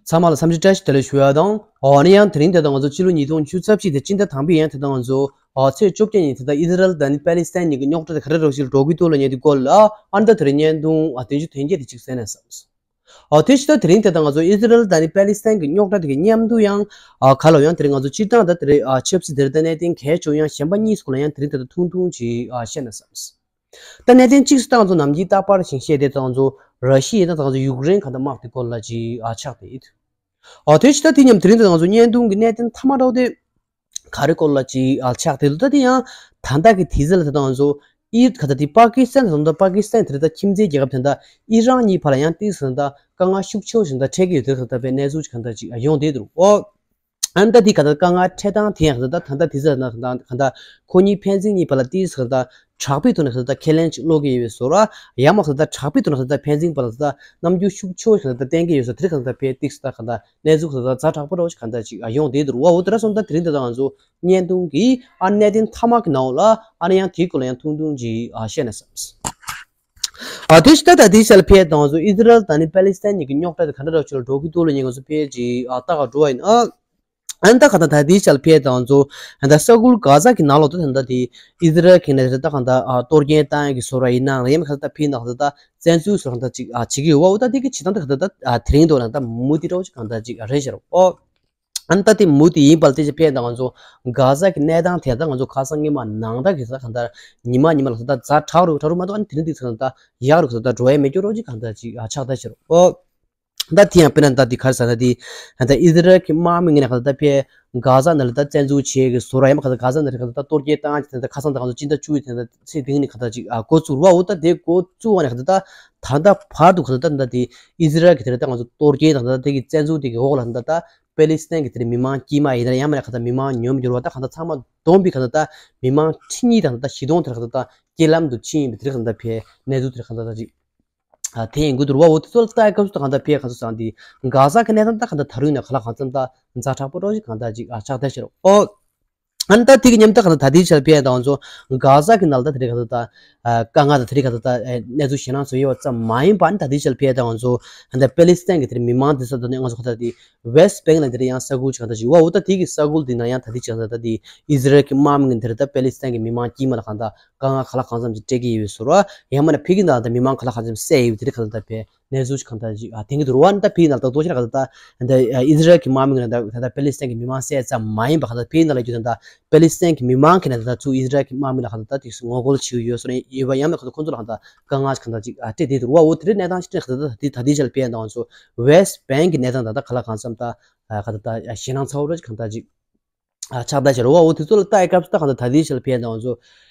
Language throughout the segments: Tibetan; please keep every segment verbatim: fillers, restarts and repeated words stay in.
ཚང་མ་ལ་འཚམས་འདྲི་བཀྲ་ཤིས་བདེ་ལེགས་ཞུ་ཡ་དང་། ཨོ་ནི་ཡང་དེ་རིང་དེ་དང་ང་ཚོ་ཕྱི་ལོ་ཉིས་སྟོང་བཅུ་རྩ་གཅིག་དེ་སྤྱི་ཟླ་དང་པོའི་ཡང་དེ་དང་ང་ཚོ་ཨོ་ཚེས་བཅོ་བརྒྱད་ཉིན་དེ་དང་ཨི་ཟི་རལ་དང་ནི་པེ་ལི་སི་ཐན་གཉིས་ཀྱི་རྙོག་དྲ་དེ་ག་རེ་རོགས་ཞིག་འགྲོ་གི་འདུག་ལ་ཉེ་དུས་སྐོར་ལ་ཨ་ནི་ད་དེ་རིང་བརྙན་ཐུང་ཨ་བདུན་ཅུ་དོན་བརྒྱད་དེ་གཅིག་གསན་ན་བསམས། ཨ་དེ་ཕྱི་ད་དེ་རིང་དེ་དང་ང་ཚོ་ཨི་ཟི་རལ་དང་ནི་པེ་ལི་སི་ཐན་གྱི་རྙོག་དྲ་དེ་གི་མཉམ་དུ་ཡང་ཨ་ག་ལ་ཡང་དེ་རིང་ང་ཚོ་སྤྱིར་བཏང་ད་དེ་རིང་ཨ་ཆབ་སྲིད་དེ་རིང་ད་གནད་དོན་གལ་ཆེ་ཡང་གཞན་པ་གཉིས་སྐོར་ལ་ཡང་དེ་རིང་དེ་ད་ཐུང་ཐུང་ཅིག་ཨ་བཤད་ན་བསམས། ད་གནད་དོན་གཅིག་སུ་ད་ང་ཚོ་ནམ་རྒྱུན་རྟག་པར་བཞིན་བཤད་དེ་ད་ང་ཚོ་ར་ཤི་ཡ་ད་ད་ང་ཚོ་ཡུཀ་རེན་ག་ད་དམག་དེ་སྐོར་ལ་ཅིག་ཨ་ཆགས་དེ་ཡིན། ཨ་དེ་ཕྱི་ད་དེ་མཉམ་དེ་རིང་ད་ང་ཚོ་བརྙན་ཐུང་གི་གནད་དོན་མཐའ་མ་འདྲ་བོ་དེ་ག་རེ་སྐོར་ལ་ཅིག་ཨ་ཆགས་དེ་འདུག་ད་དེ་ཡང་ད་ལྟ་གི་དུས་ཚོད་ལ་ད་ད་ང་ཚོ་ཨི་ག་ད་དེ་པ་ཀི་སི་ཐན་ད་ད་པ་ཀི་སི་ཐན་དེ་ད་ཁྱིམ་མཚེས་རྒྱལ་ཁབ་དེ་ད་ཨི་རན་གཉིས་བར་ལ་ཡང་ཏིག་ཙམ་ད་དཀའ་ངལ་ཤུགས་ཆེ་བོ་ཞིག་ད་འཕྲད་ཀྱི་ཡོད་དེ་ད་ད་པའི་གནས་ཚུལ་ཅིག་ག་ད་ཅིག་ཨ་ཡོང་དེ་འདུག་ཨོ། ཨ་ནི་ད་དེ་ག་ད་དཀའ་ངལ་འཕྲད་སྟངས་དེ་ཡང་ག་ད་ད་ད་དེ་ཚོ་ད་ད་ག་ད་ཁོ་གཉིས་ཕན་ཚུན་གཉིས་བར་ལ་ཏིག་ཙམ་ག་ད་དྲག་པོའི་ཐོག་ནས་ག་ད་ད་ཁས་ལེན་ཅིག་སློག་གི་ཡོད་པའི་བཟོ་འདྲ། ཡང་མ་ག་ད་ད་དྲག་པོའི་ཐོག་ནས་ག་ད་ད་ཕན་ཚུན་བར་ལ་ག་ད་ད་རྣམ་འགྱུར་ཤུགས་ཆེ་བོ་ཞིག་ག་ད་ད་བསྟན་གྱི་ཡོད་ས་དེ་ག་ད་ད་ཕའི་ཏིག་ཙམ་ད་ག་ད་གནས་ཚུལ་ག་ད་ད་ཛ་དྲག་པོ་འདྲ་བོ་ཞིག་ག་ད་ཅིག་ཡོང་བསྡད་འདུག་བ། འོ་དེ་འདྲ་སོང་ད་དེ་རིང་ད་ད་ང་ཚོ་བརྙན་ཐུང་གི་ཨ་གནད་དོན་མཐའ་མ་གི་ནང་ལ་ཨ་ནི་ཡང་དེའི་སྐོར་ལ་ཡང་ཐུང་ཐུང་ཅིག་ཨ་བཤད་ན་བསམས། ཨ་དེ་ཕྱི་ད་ད་དེའི་ཆ་ལ་ཕེབས་དང་ཚོ་ཨི་ཟི་རལ་དང་ནི་པེ་ལི་སི་ཐན་གཉིས་ཀྱི་རྙོག་དྲ་དེ་ག་འདྲ་འདྲ་ཆུ་ལ་འགྲོ་གི་འདུག་ལ་ཉིན་ང་ཚོ་ཕེབས་ཀྱི་ཨ་ལྟ་ག་འགྲོ་བ་ཡིན། ཨ་ཨ་ནི་ད་ག་ད་ད་དེའི་ཆ་ལ་ཕེབས་དང་ཚོ་ཨ་ད་ས་ཁུལ་གྷ་ཟ་གི་ནང་ལོགས་ད་ད་ད་དེ་ཨི་ཟི་རལ་གྱི་ནས་ད་ད་ག་ད་ཨ་གཏོར་སྐྱོན་བཏང་ཡ་གི་བཟོ་འདྲ་ཡིན་ནའང་ཡང་མ་ག་ད་ད་ཕེབས་ན་ག་ད་ད་བཙན་འཛུལ་བཟོ་འདྲ་ད་ཅིག་ཨ་བྱེད་ཀྱི་ཡོད་བ། འོ་ད་དེ་གི་བྱེད་སྟངས་ད་ག་ད་ད་ཨ་དེ་རིང་དུ་ན་ད་མུ་མཐུད་འདྲ་བོ་ཅིག་ག་ད་ཅིག་ཨ་རེད་ཤག་རོ། ཨོ། ཨ་ནི་ད་དེ་མུ་མཐུད་ཡིན་པ་ལ་དེ་ཅི་ཕན་ད་ང་ཚོ་གྷ་ཟ་གི་གནས་སྟངས་དེ་ད་ང་ཚོ་ཁ་སང་ཉི་མ་ནང་ད་གི་ས་ག་ད་ཉི་མ་ཉི་མ་ལ་ད་ཛ་དྲག་རུ་དྲག་རུ་མ་གཏོགས་ཨ་ནི་དེ་རིང་དེ་ས་ད་ཡག་རུ་ས་ད་འགྲོ་ཡ་མེད་སྐྱོ་རོ་ཅིག་ག་ད་ཅིག་ཨ་ཆགས་ད་ཤི་རོ། ཨོ། ད་དེ་ཡང་དཔེར་ན་ད་དེ་ག་རེ་ཟ་ད་དེ་ད་ཨི་ཟི་རལ་གི་དམག་མི་ངོས་ནས་ག་ད་ད་ཕེ་གྷ་ཟ་ནང་ལ་ད་བཙན་འཛུལ་བྱེད་གི་བཟོ་འདྲ་ཡང་མ་ག་ད་གྷ་ཟ་ནང་ལ་ག་ད་ད་གཏོར་སྐྱོན་བཏང་ཅིག་ད་ཁ་སང་ད་ང་ཚོ་སྤྱི་ཟླ་བཅུ་ཡི་ད་ད་ཚེས་བདུན་ནས་ག་ད་ཅིག་ཨ་འགོ་བཙུགས་རུ་བ། འོ་ད་དེ་འགོ་བཙུགས་བ་ནས་ག་ད་ད་ད་ལྟ་བར་དུ་ག་ད་ད་ད་དེ་ཨི་ཟི་རལ་གི་དེ་ད་ད་ང་ཚོ་གཏོར་སྐྱོན་དང་ད་ད་དེ་གི་བཙན་འཛུལ་དེ་གི་འོག་ལ་ད་ད་པེ་ལི་སི་ཐན་གྱི་དེར་མི་མང་དཀྱུས་མ་ཡིན་ན་ཡང་མིན་ན་ག་ད་མི་མང་ཉུང་འགྱུར་བ་ད་ག་ད་ཚང་མ་བསྡོམས་པའི་ག་ད་ད་མི་མང་ཁྲི་གཉིས་དང་ད་བཞི་སྟོང་དེར་ག་ད་ད་རྐྱེན་ལམ་དུ་ཕྱིན་ཡིན་པའི་དེར་ག་ད་ད་ཕའི་གནས་ཚུལ་དེར་ག་ད་ད་ཅིག་ཨ་དེ་ཡིན་དགོས་འདུག་བ། འོ་དེ་ཚོ་ལ་ལྟ་སྐབས་སུ་ད་ག་ད་ཕའི་ག་ཚོད་སང་དེ་གྷ་ཟ་གི་གནས་སྟངས་ད་ག་ད་ད་རུང་ཡིན་ན་ག་ལ་གང་འཚམ་ད་ཛ་དྲག་པོ་རོ་ཞིག་ག་ད་ཅིག་ཨ་ཆགས་ད་ཤི་རོ། ཨོ། ཨ་ནི་ད་དེ་གི་མཉམ་ད་ག་ད་ད་དེའི་ཆ་ལ་ཕའི་ད་ང་ཚོ་གྷ་ཟ་གི་ནང་ལ་ད་དེ་རེད་ག་ད་ད་དཀའ་ངལ་ད་དེ་རེད་ག་ད་ད་གནས་ཚུལ་ཞེད་སྣང་བཟོ་ཡོད་ཙམ་མ་ཡིན་པ་ཨ་ནི་ད་དེའི་ཆ་ལ་ཕའི་ད་ང་ཚོ་ད་པེ་ལི་སི་ཐན་གི་དེར་མི་མང་དེ་ས་ད་ནས་ང་ཚོ་ག་ད་དེ་ཝེ་སི་ཊི་བེང་ལ་དེ་རེད་ཡང་ས་ཁུལ་ཅིག་ག་ད་ཅིག་བ། འོ་ད་དེ་གི་ས་ཁུལ་དེ་ན་ཡང་ད་དེ་ཅིག་ག་ད་ད་དེ་ཨི་ཟི་རལ་གི་དམག་མི་ངོས་དེ་རེད་ད་པེ་ལི་སི་ཐན་གི་མི་མང་དཀྱུས་མ་ལ་གང་ད་དཀའ་ངལ་ག་ལ་གང་འཚམ་ཅིག་སྤྲད་ཀྱི་ཡོད་པའི་བཟོ་འདྲ། ཡང་མིན་ན་ཕ་གི་ནང་ད་མི་མང་ག་ལ་གང་འཚམ་བསད་ཡོད་པའི་དེ་རིགས་ག་ད་ད་ཕའི་གནས་ཚུལ་ཞིག་ག་ད་ཅིག་ཨ་དེང་གི་དུ་རུ་བ་ནི་ད་ཕ་གི་ནང་ད་ལྟོ་ཤར་ག་ད་ད་ད་ཨི་ཟི་རལ་གྱི་དམག་མི་ངོས་ནས་ད་ད་པེ་ལི་སི་ཐན་གྱི་མི་མང་བསད་ཙམ་མ་ཡིན་པ་ག་ད་ཕ་གི་ནང་ལ་རྒྱུ་ད་ད་པེ་ལི་སི་ཐན་གྱི་མི་མང་གི་ནས་ད་ད་ཚུར་ཨི་ཟི་རལ་གྱི་དམག་མི་ལ་ག་ད་ད་དེ་ངོ་རྒོལ་བྱེད་ཡོད་སོ་ནས་ཡོད་པ་ཡང་ན་ག་ད་ཁོང་ཚོ་ལ་ག་ད་དཀའ་ངལ་ཞིག་ག་ད་ཅིག་ཨ་སྤྲད་དེ་དུ་རུ་བ། འོ་དེ་རིགས་གནས་སྟངས་ཞིག་ག་ད་ད་དེ་ད་དེ་ཆ་ལ་ཕ་གི་ནང་ཚོ་ཝེ་སི་ཊི་བེང་གི་གནས་སྟངས་ད་ད་ག་ལ་གང་འཚམ་ད་ག་ད་ད་ཞེད་སྣང་ཚ་བོ་ར་ཅིག་ག་ད་ཅིག་ཨ་ཆགས་ད་ཤར་བ། འོ་དེ་ཚོ་ལ་ལྟ་ཡི་སྐབས་སུ་ད་གང་ད་ད་དེའི་ཆ་ལ་ཕེབས་ད་ང་ཚོ་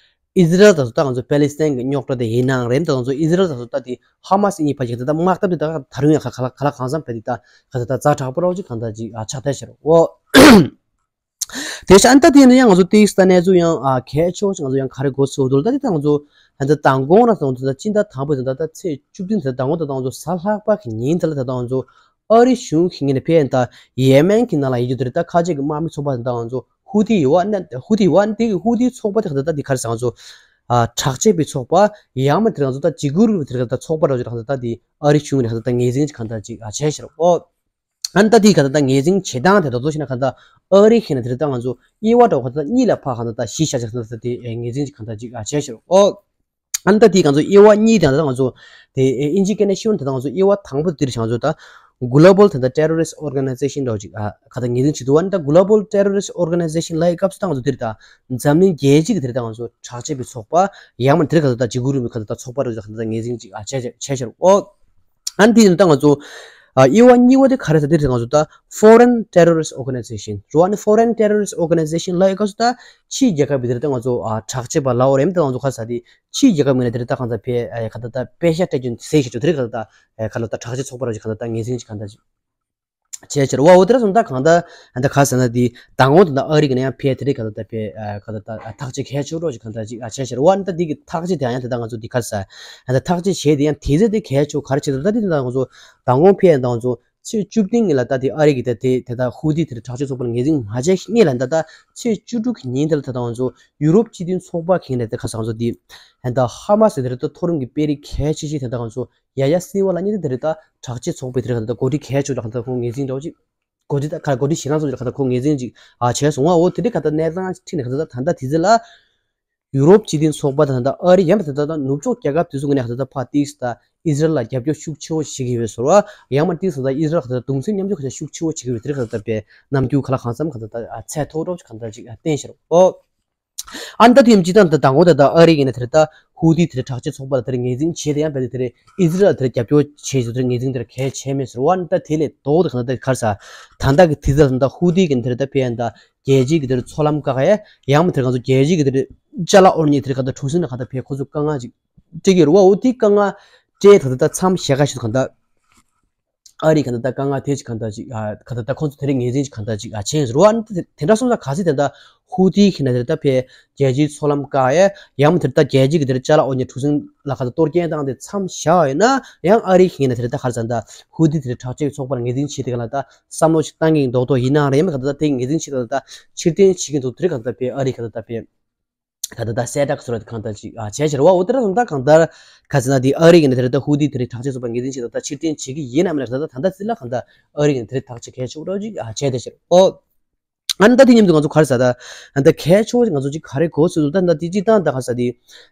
ཨི་ཟི་རལ་ད་ཚོ་ད་ང་ཚོ་པེ་ལི་སི་ཐན་གྱི་རྙོག་དྲ་དེ་ཡིན་ནའང་རེད། ད་ང་ཚོ་ཨི་ཟི་རལ་ད་ཚོ་ད་དེ་ཧ་མ་སི་གཉིས་བར་གྱི་ད་ད་དམག་འཐབ་དེ་ད་ད་རུང་ཡང་ག་ག་ལ་ག་ལ་གང་འཚམ་བས་དེ་ད་ག་ད་ད་ཛ་དྲག་པོ་རོགས་ཅིག་གང་ད་ཅིག་ཨ་ཆགས་ད་ཤར་བ། དེ་ཤ་ཨན་ད་དེ་ནི་ཡང་ང་ཚོ་ཏིག་ས་གནས་ཚུལ་ཡང་ཨ་གལ་ཆེ་བ་ཞིག་ང་ཚོ་ཡང་ག་རེ་གོ་ཚོད་འདུག་ད་དེ་ད་ང་ཚོ་ད་ད་མདང་དགོང་ར་ད་ང་ཚོ་ད་སྤྱི་ཟླ་དང་པོ་ད་ད་ད་ཚེས་བཅུ་བདུན་ད་ད་མདང་དགོང་ད་ད་ང་ཚོ་གཟའ་ལྷག་པ་གི་ཉིན་ད་ལ་ད་ད་ང་ཚོ་ཨ་རི་གཞུང་གི་ངོས་ནས་ཕེབས་ད་ཡེ་མེན་གྱི་ནང་ལ་ཡིན་རྒྱུ་དེ་རེད། ད་ཁ་ཆེ་གི་དམག་མི་ཚོགས་པ་དེ་ད་ང་ཚོ་ཧུ་ཐི་ཡོད་བ་ན་ཧུ་ཐི་ཡོད་བ་དེ་གི་ཧུ་ཐི་ཚོགས་པ་དེ་ག་ད་ད་དེ་ག་རེ་ཟེར་ང་ཚོ་ཨ་དྲག་ཆས་པའི་ཚོགས་པ་ཡང་མ་དེ་ང་ཚོ་ད་འཇིགས་སྐུལ་རུ་དེ་ག་ད་ཚོགས་པ་ར་ཅིག་ག་ད་ད་དེ་ཨ་རི་གཞུང་ནས་ག་ད་ད་ངོས་འཛིན་ཅིག་ག་ད་ཅིག་ཨ་བྱས་ཤག་ཨོ། ཨ་ནི་ད་དེ་ག་ད་ད་ངོས་འཛིན་བྱེད་སྟངས་དེ་ད་དོ་ཞེ་ན་ག་ད་ཨ་རི་ཁེ་ན་དེ་རེད། ད་ང་ཚོ་དབྱེ་བ་འདྲ་བོ་ག་ད་གཉིས་ལ་ཕར་ག་ད་ད་གཞི་བཞག་ཅིག་ག་ད་ད་དེ་ངོས་འཛིན་ཅིག་ག་ད་ཅིག་ཨ་བྱས་ཤག་ཨོ། ཨ་ནི་ད་དེ་ང་ཚོ་དབྱེ་བ་གཉིས་དང་ད་ང་ཚོ་དེ་ཨིན་ཇི་སྐད་ནས་ཤེས་ཡོན་དེ་ད་ང་ཚོ་དབྱེ་བ་དང་པོ་དེ་རེད། ང་ཚོ་ད་Global དེ་ད་Terrorist Organization འདྲ་བོ་ཅིག་ཨ་ག་ད་ངོས་འཛིན་བྱེད་འདུག་ཨ་ནི་ད་Global Terrorist Organization ལབ་སྐབས་སུ་ད་ང་ཚོ་དེ་རེད། ད་འཛམ་གླིང་རྒྱལ་སྤྱི་གི་དེ་རེད། ད་ང་ཚོ་དྲག་ཆས་པའི་ཚོགས་པ་ཡང་མ་དེ་རེད་ག་ད་ད་འཇིགས་སྐུལ་རུ་མི་ག་ད་ད་ཚོགས་པ་རེད། ག་ད་ད་ངོས་འཛིན་ཅིག་ཨ་བྱས་བྱས་ཤག་ཨོ། ཨ་ནི་དེ་ཡིན་ད་ང་ཚོ་ཨ་དབྱེ་བ་གཉིས་པ་དེ་ག་རེ་ཟེར་དེ་རེད། ང་ཚོ་ད་Foreign Terrorist Organization རེད་བ། ཨ་ནི་Foreign Terrorist Organization ལབ་སྐབས་སུ་ད་ཕྱིའི་རྒྱལ་ཁབ་དེ་རེད། ད་ང་ཚོ་ཨ་དྲག་ཆས་པ་ལབ་དགོས་རེད། ད་ང་ཚོ་ག་རེ་ཟེར་དེ་ཕྱིའི་རྒྱལ་ཁབ་ངོས་ནས་དེ་རེད། ད་གང་ཟེར་ཕེ་ཨ་ག་ད་ད་པེ་ཤ་སྤྲད་རྒྱུ་ཟེར་ཞིག་ཆོག་དེ་རེད། ག་ད་ད་ཨ་ག་ལ་ད་དྲག་ཆས་ཚོགས་པ་ར་ཅིག་ག་ད་ད་ངོས་འཛིན་ཅིག་ག་ད་ཅིག་བྱས་ཕྱིར་བ། འོ་དེ་ར་སོང་ད་གང་ད་ཨ་ད་ག་རེ་ཟེར་ན་དེ་མདང་དགོང་དེ་ད་ཨ་རི་གི་ནས་ཡང་ཕེ་དེ་རེད། ག་ད་ད་ཕེ་ཨ་ག་ད་ད་ཐག་གཅོད་གལ་ཆེ་རོགས་ཅིག་ག་ད་ཅིག་ཨ་བྱས་ཕྱིར་བ། ཨ་ནི་ད་དེ་གི་ཐག་གཅོད་དེ་ཡང་དེ་ད་ང་ཚོ་དེ་ག་རེ་ཟེར་ཨ་ད་ཐག་གཅོད་བྱས་དེ་ཡང་དེ་ཚེ་དེ་གལ་ཆེ་ག་རེ་བྱེད་ད་ད་དེ་ད་ང་ཚོ་མདང་དགོང་ཕེ་ཡང་ད་ང་ཚོ་ ཚེས་བཅུ་བདུན་ཉིན་ལ་ད་དེ་ཨ་རི་གི་ད་དེ་དེ་ད་ཧུ་ཐི་དེ་དྲག་སྤྱོད་ཚོགས་པ་ལ་ངོས་འཛིན་མ་བྱས་ཉིན་ལ་ད་ད་ཚེས་བཅུ་དྲུག་གི་ཉིན་དེ་ལ་ད་ད་ང་ཚོ་ཡུ་རོབ་སྤྱི་མཐུན་ཚོགས་པ་གིས་ད་ད་ཁ་སང་ང་ཚོ་དེ་ད་ཧ་མ་སི་དེ་ད་མཐོ་རིམ་གྱི་དཔོན་རིགས་གལ་ཆེ་ཤོས་དེ་ད་ང་ཚོ་ཡ་ཡ་སི་ཝ་ལབ་མཁན་དེ་དེ་ད་དྲག་སྤྱོད་ཚོགས་པའི་དེ་ད་འགོ་ཁྲིད་གལ་ཆེ་ཤོས་ད་ཁོང་ངོས་འཛིན་འདྲ་བོ་ཅིག་འགོ་ཁྲིད་ད་ག་འགོ་ཁྲིད་ཞེ་དྲག་སོང་ཅིག་ད་ཁོང་ངོས་འཛིན་ཅིག་ཨ་བྱས་སོང་བ། འོ་དེ་རིང་ག་ད་གནས་སྟངས་ཁྲིད་ནས་ག་ད་ད་ད་དེ་ཚེ་ལ་ཡུ་རོབ་སྤྱི་མཐུན་ཚོགས་པ་དང་ད་ཨ་རི་ཡང་ད་ད་ནུབ་ཕྱོགས་རྒྱལ་ཁབ་དེ་ཚོ་ངོས་ནས་ད་ད་ཕར་ཏིག་ད་ཨི་ཟི་རལ་ལ་རྒྱབ་སྐྱོར་ཤུགས་ཆེ་བོ་བྱེད་ཀྱི་ཡོད་ཟེར་བ། ཡང་མ་ཏིག་ད་ཨི་ཟི་རལ་ག་ད་གདུང་སེམས་མཉམ་སྐྱེད་ག་ཤུགས་ཆེ་བོ་བྱེད་ཀྱི་ཡོད་དེ་རིང་ག་ད་པའི་རྣམ་འགྱུར་ག་ལ་གང་འཚམ་ག་ད་ད་ཚད་མཐོ་རོགས་ག་ད་ཅིག་བསྟན་ཤར་ཨོ། ཨ་ནི་ད་དུས་ཡུན་སྤྱི་བཏང་ད་དང་པོ་ད་ད་ཨ་རི་གི་ནས་དེར་ད་ཧུ་ཐི་དེར་དྲག་སྤྱོད་ཚོགས་པ་ལ་དེར་ངོས་འཛིན་བྱས་ཏེ་ཡང་བལ་དེར་ཨི་ཟི་རལ་དེར་རྒྱབ་སྐྱོར་བྱས་ཏེ་དེར་ངོས་འཛིན་དེར་གལ་ཆེ་མེད་ཟེར་བ། ཨ་ནི་ད་དེ་ལས་ལྡོག་ཏེ་ག་ད་ད་གར་ས་ད་ད་གི་དེ་ཚོ་ད་ཧུ་ཐི་གི་དེར་ད་ཕེ་ཡང་ད་རྒྱལ་སྤྱིའི་གི་དེར་ཚོགས་ལམ་བཀག་ཡ་ཡང་མ་དེར་གང་ཚོ་རྒྱལ་སྤྱིའི་གི་དེར་ཅ་ལག་དབོར་མཁན་དེར་ག་ད་གྲུ་གཟིངས་ལ་ག་ད་ཕེ་ཁོ་ཚོ་དཀའ་ངལ་ཅིག་སྤྲད་ཀྱི་རེད་བ། འོ་དེ་དཀའ་ངལ་སྤྲད་ད་ད་ད་མཚམས་བཞག་ག་ཞིག་གང་ད། ཨ་རི་ག་ད་ད་དཀའ་ངལ་དེ་ཅིག་ག་ད་ཅིག་ཨ་ག་ད་ད་ཁོང་ཚོ་དེ་རིང་ངོས་འཛིན་ཅིག་ག་ད་ཅིག་ཨ་བྱས་ཡིན་ཟེར་བ། ཨ་ནི་དེ་དེ་འདྲ་སོང་ཙང་ག་ཚོད་དེ་ད་ཧུ་ཐི་གི་ནས་དེ་ད་ཕེ་རྒྱལ་སྤྱིའི་ཚོགས་ལམ་བཀག་ཡ་ཡང་མ་དེ་ད་རྒྱལ་སྤྱིའི་གི་དེ་ཅ་ལག་དབོར་མཁན་གྲུ་གཟིངས་ལ་ག་ད་གཏོར་སྐྱོན་བཏང་དེ་མཚམས་བཞག་ཡོད་ན་ཡང་ཨ་རི་གི་ནས་དེ་ད་ག་རེ་ཟེར་ད་ཧུ་ཐི་དེ་དྲག་སྤྱོད་ཚོགས་པར་ངོས་འཛིན་བྱེད་དེ་ག་ལ་ད་བསམ་བློ་ཞིག་བཏང་གི་ཡིན་མདོག་མདོག་ཡིན་ནའང་རེད། ཡང་མ་ག་ད་ད་དེ་ངོས་འཛིན་བྱེད་དེ་ག་ལ་ད་ཕྱིར་འཐེན་བྱེད་ཀྱི་འདུག་དེ་རིང་ག་ད་ད་ཕེ་ཨ་རི་ག་ད་ད་ཕེ། ག་ད་ད་གསལ་བསྒྲགས་ཟེར་བ་དེ་གང་ལྟར་ཅིག་ཨ་བྱས་ཕྱིར་བ། འོ་དེ་ར་གང་ལྟར་གང་ལྟར་ག་ཟེར་ན་དེ་ཨ་རི་གི་ནས་དེ་ལྟར་ཧུ་ཐི་དེ་རིང་དྲག་སྤྱོད་ཚོགས་པ་ངོས་འཛིན་བྱེད་ད་ད་ཕྱིར་འཐེན་བྱེད་ཀྱི་ཡིན་ནམ་ལ་ད་ད་ད་ལྟ་ཟེར་ལ་གང་ལྟར་ཨ་རི་གི་ནས་དེ་རིང་ཐག་གཅོད་གལ་ཆེ་བོ་ར་ཅིག་ཨ་བྱས་ད་ཕྱིར་ཨོ། ཨ་ནི་ད་དེ་མཉམ་དུ་ང་ཚོ་ག་རེ་ཟེར་ད་ཨ་ད་གལ་ཆེ་བོ་ཅིག་ང་ཚོ་ཅིག་ག་རེ་གོ་ཚུལ་དུ་ད་ད་དེ་སྤྱིར་བཏང་ད་ག་ཟེར་དེ་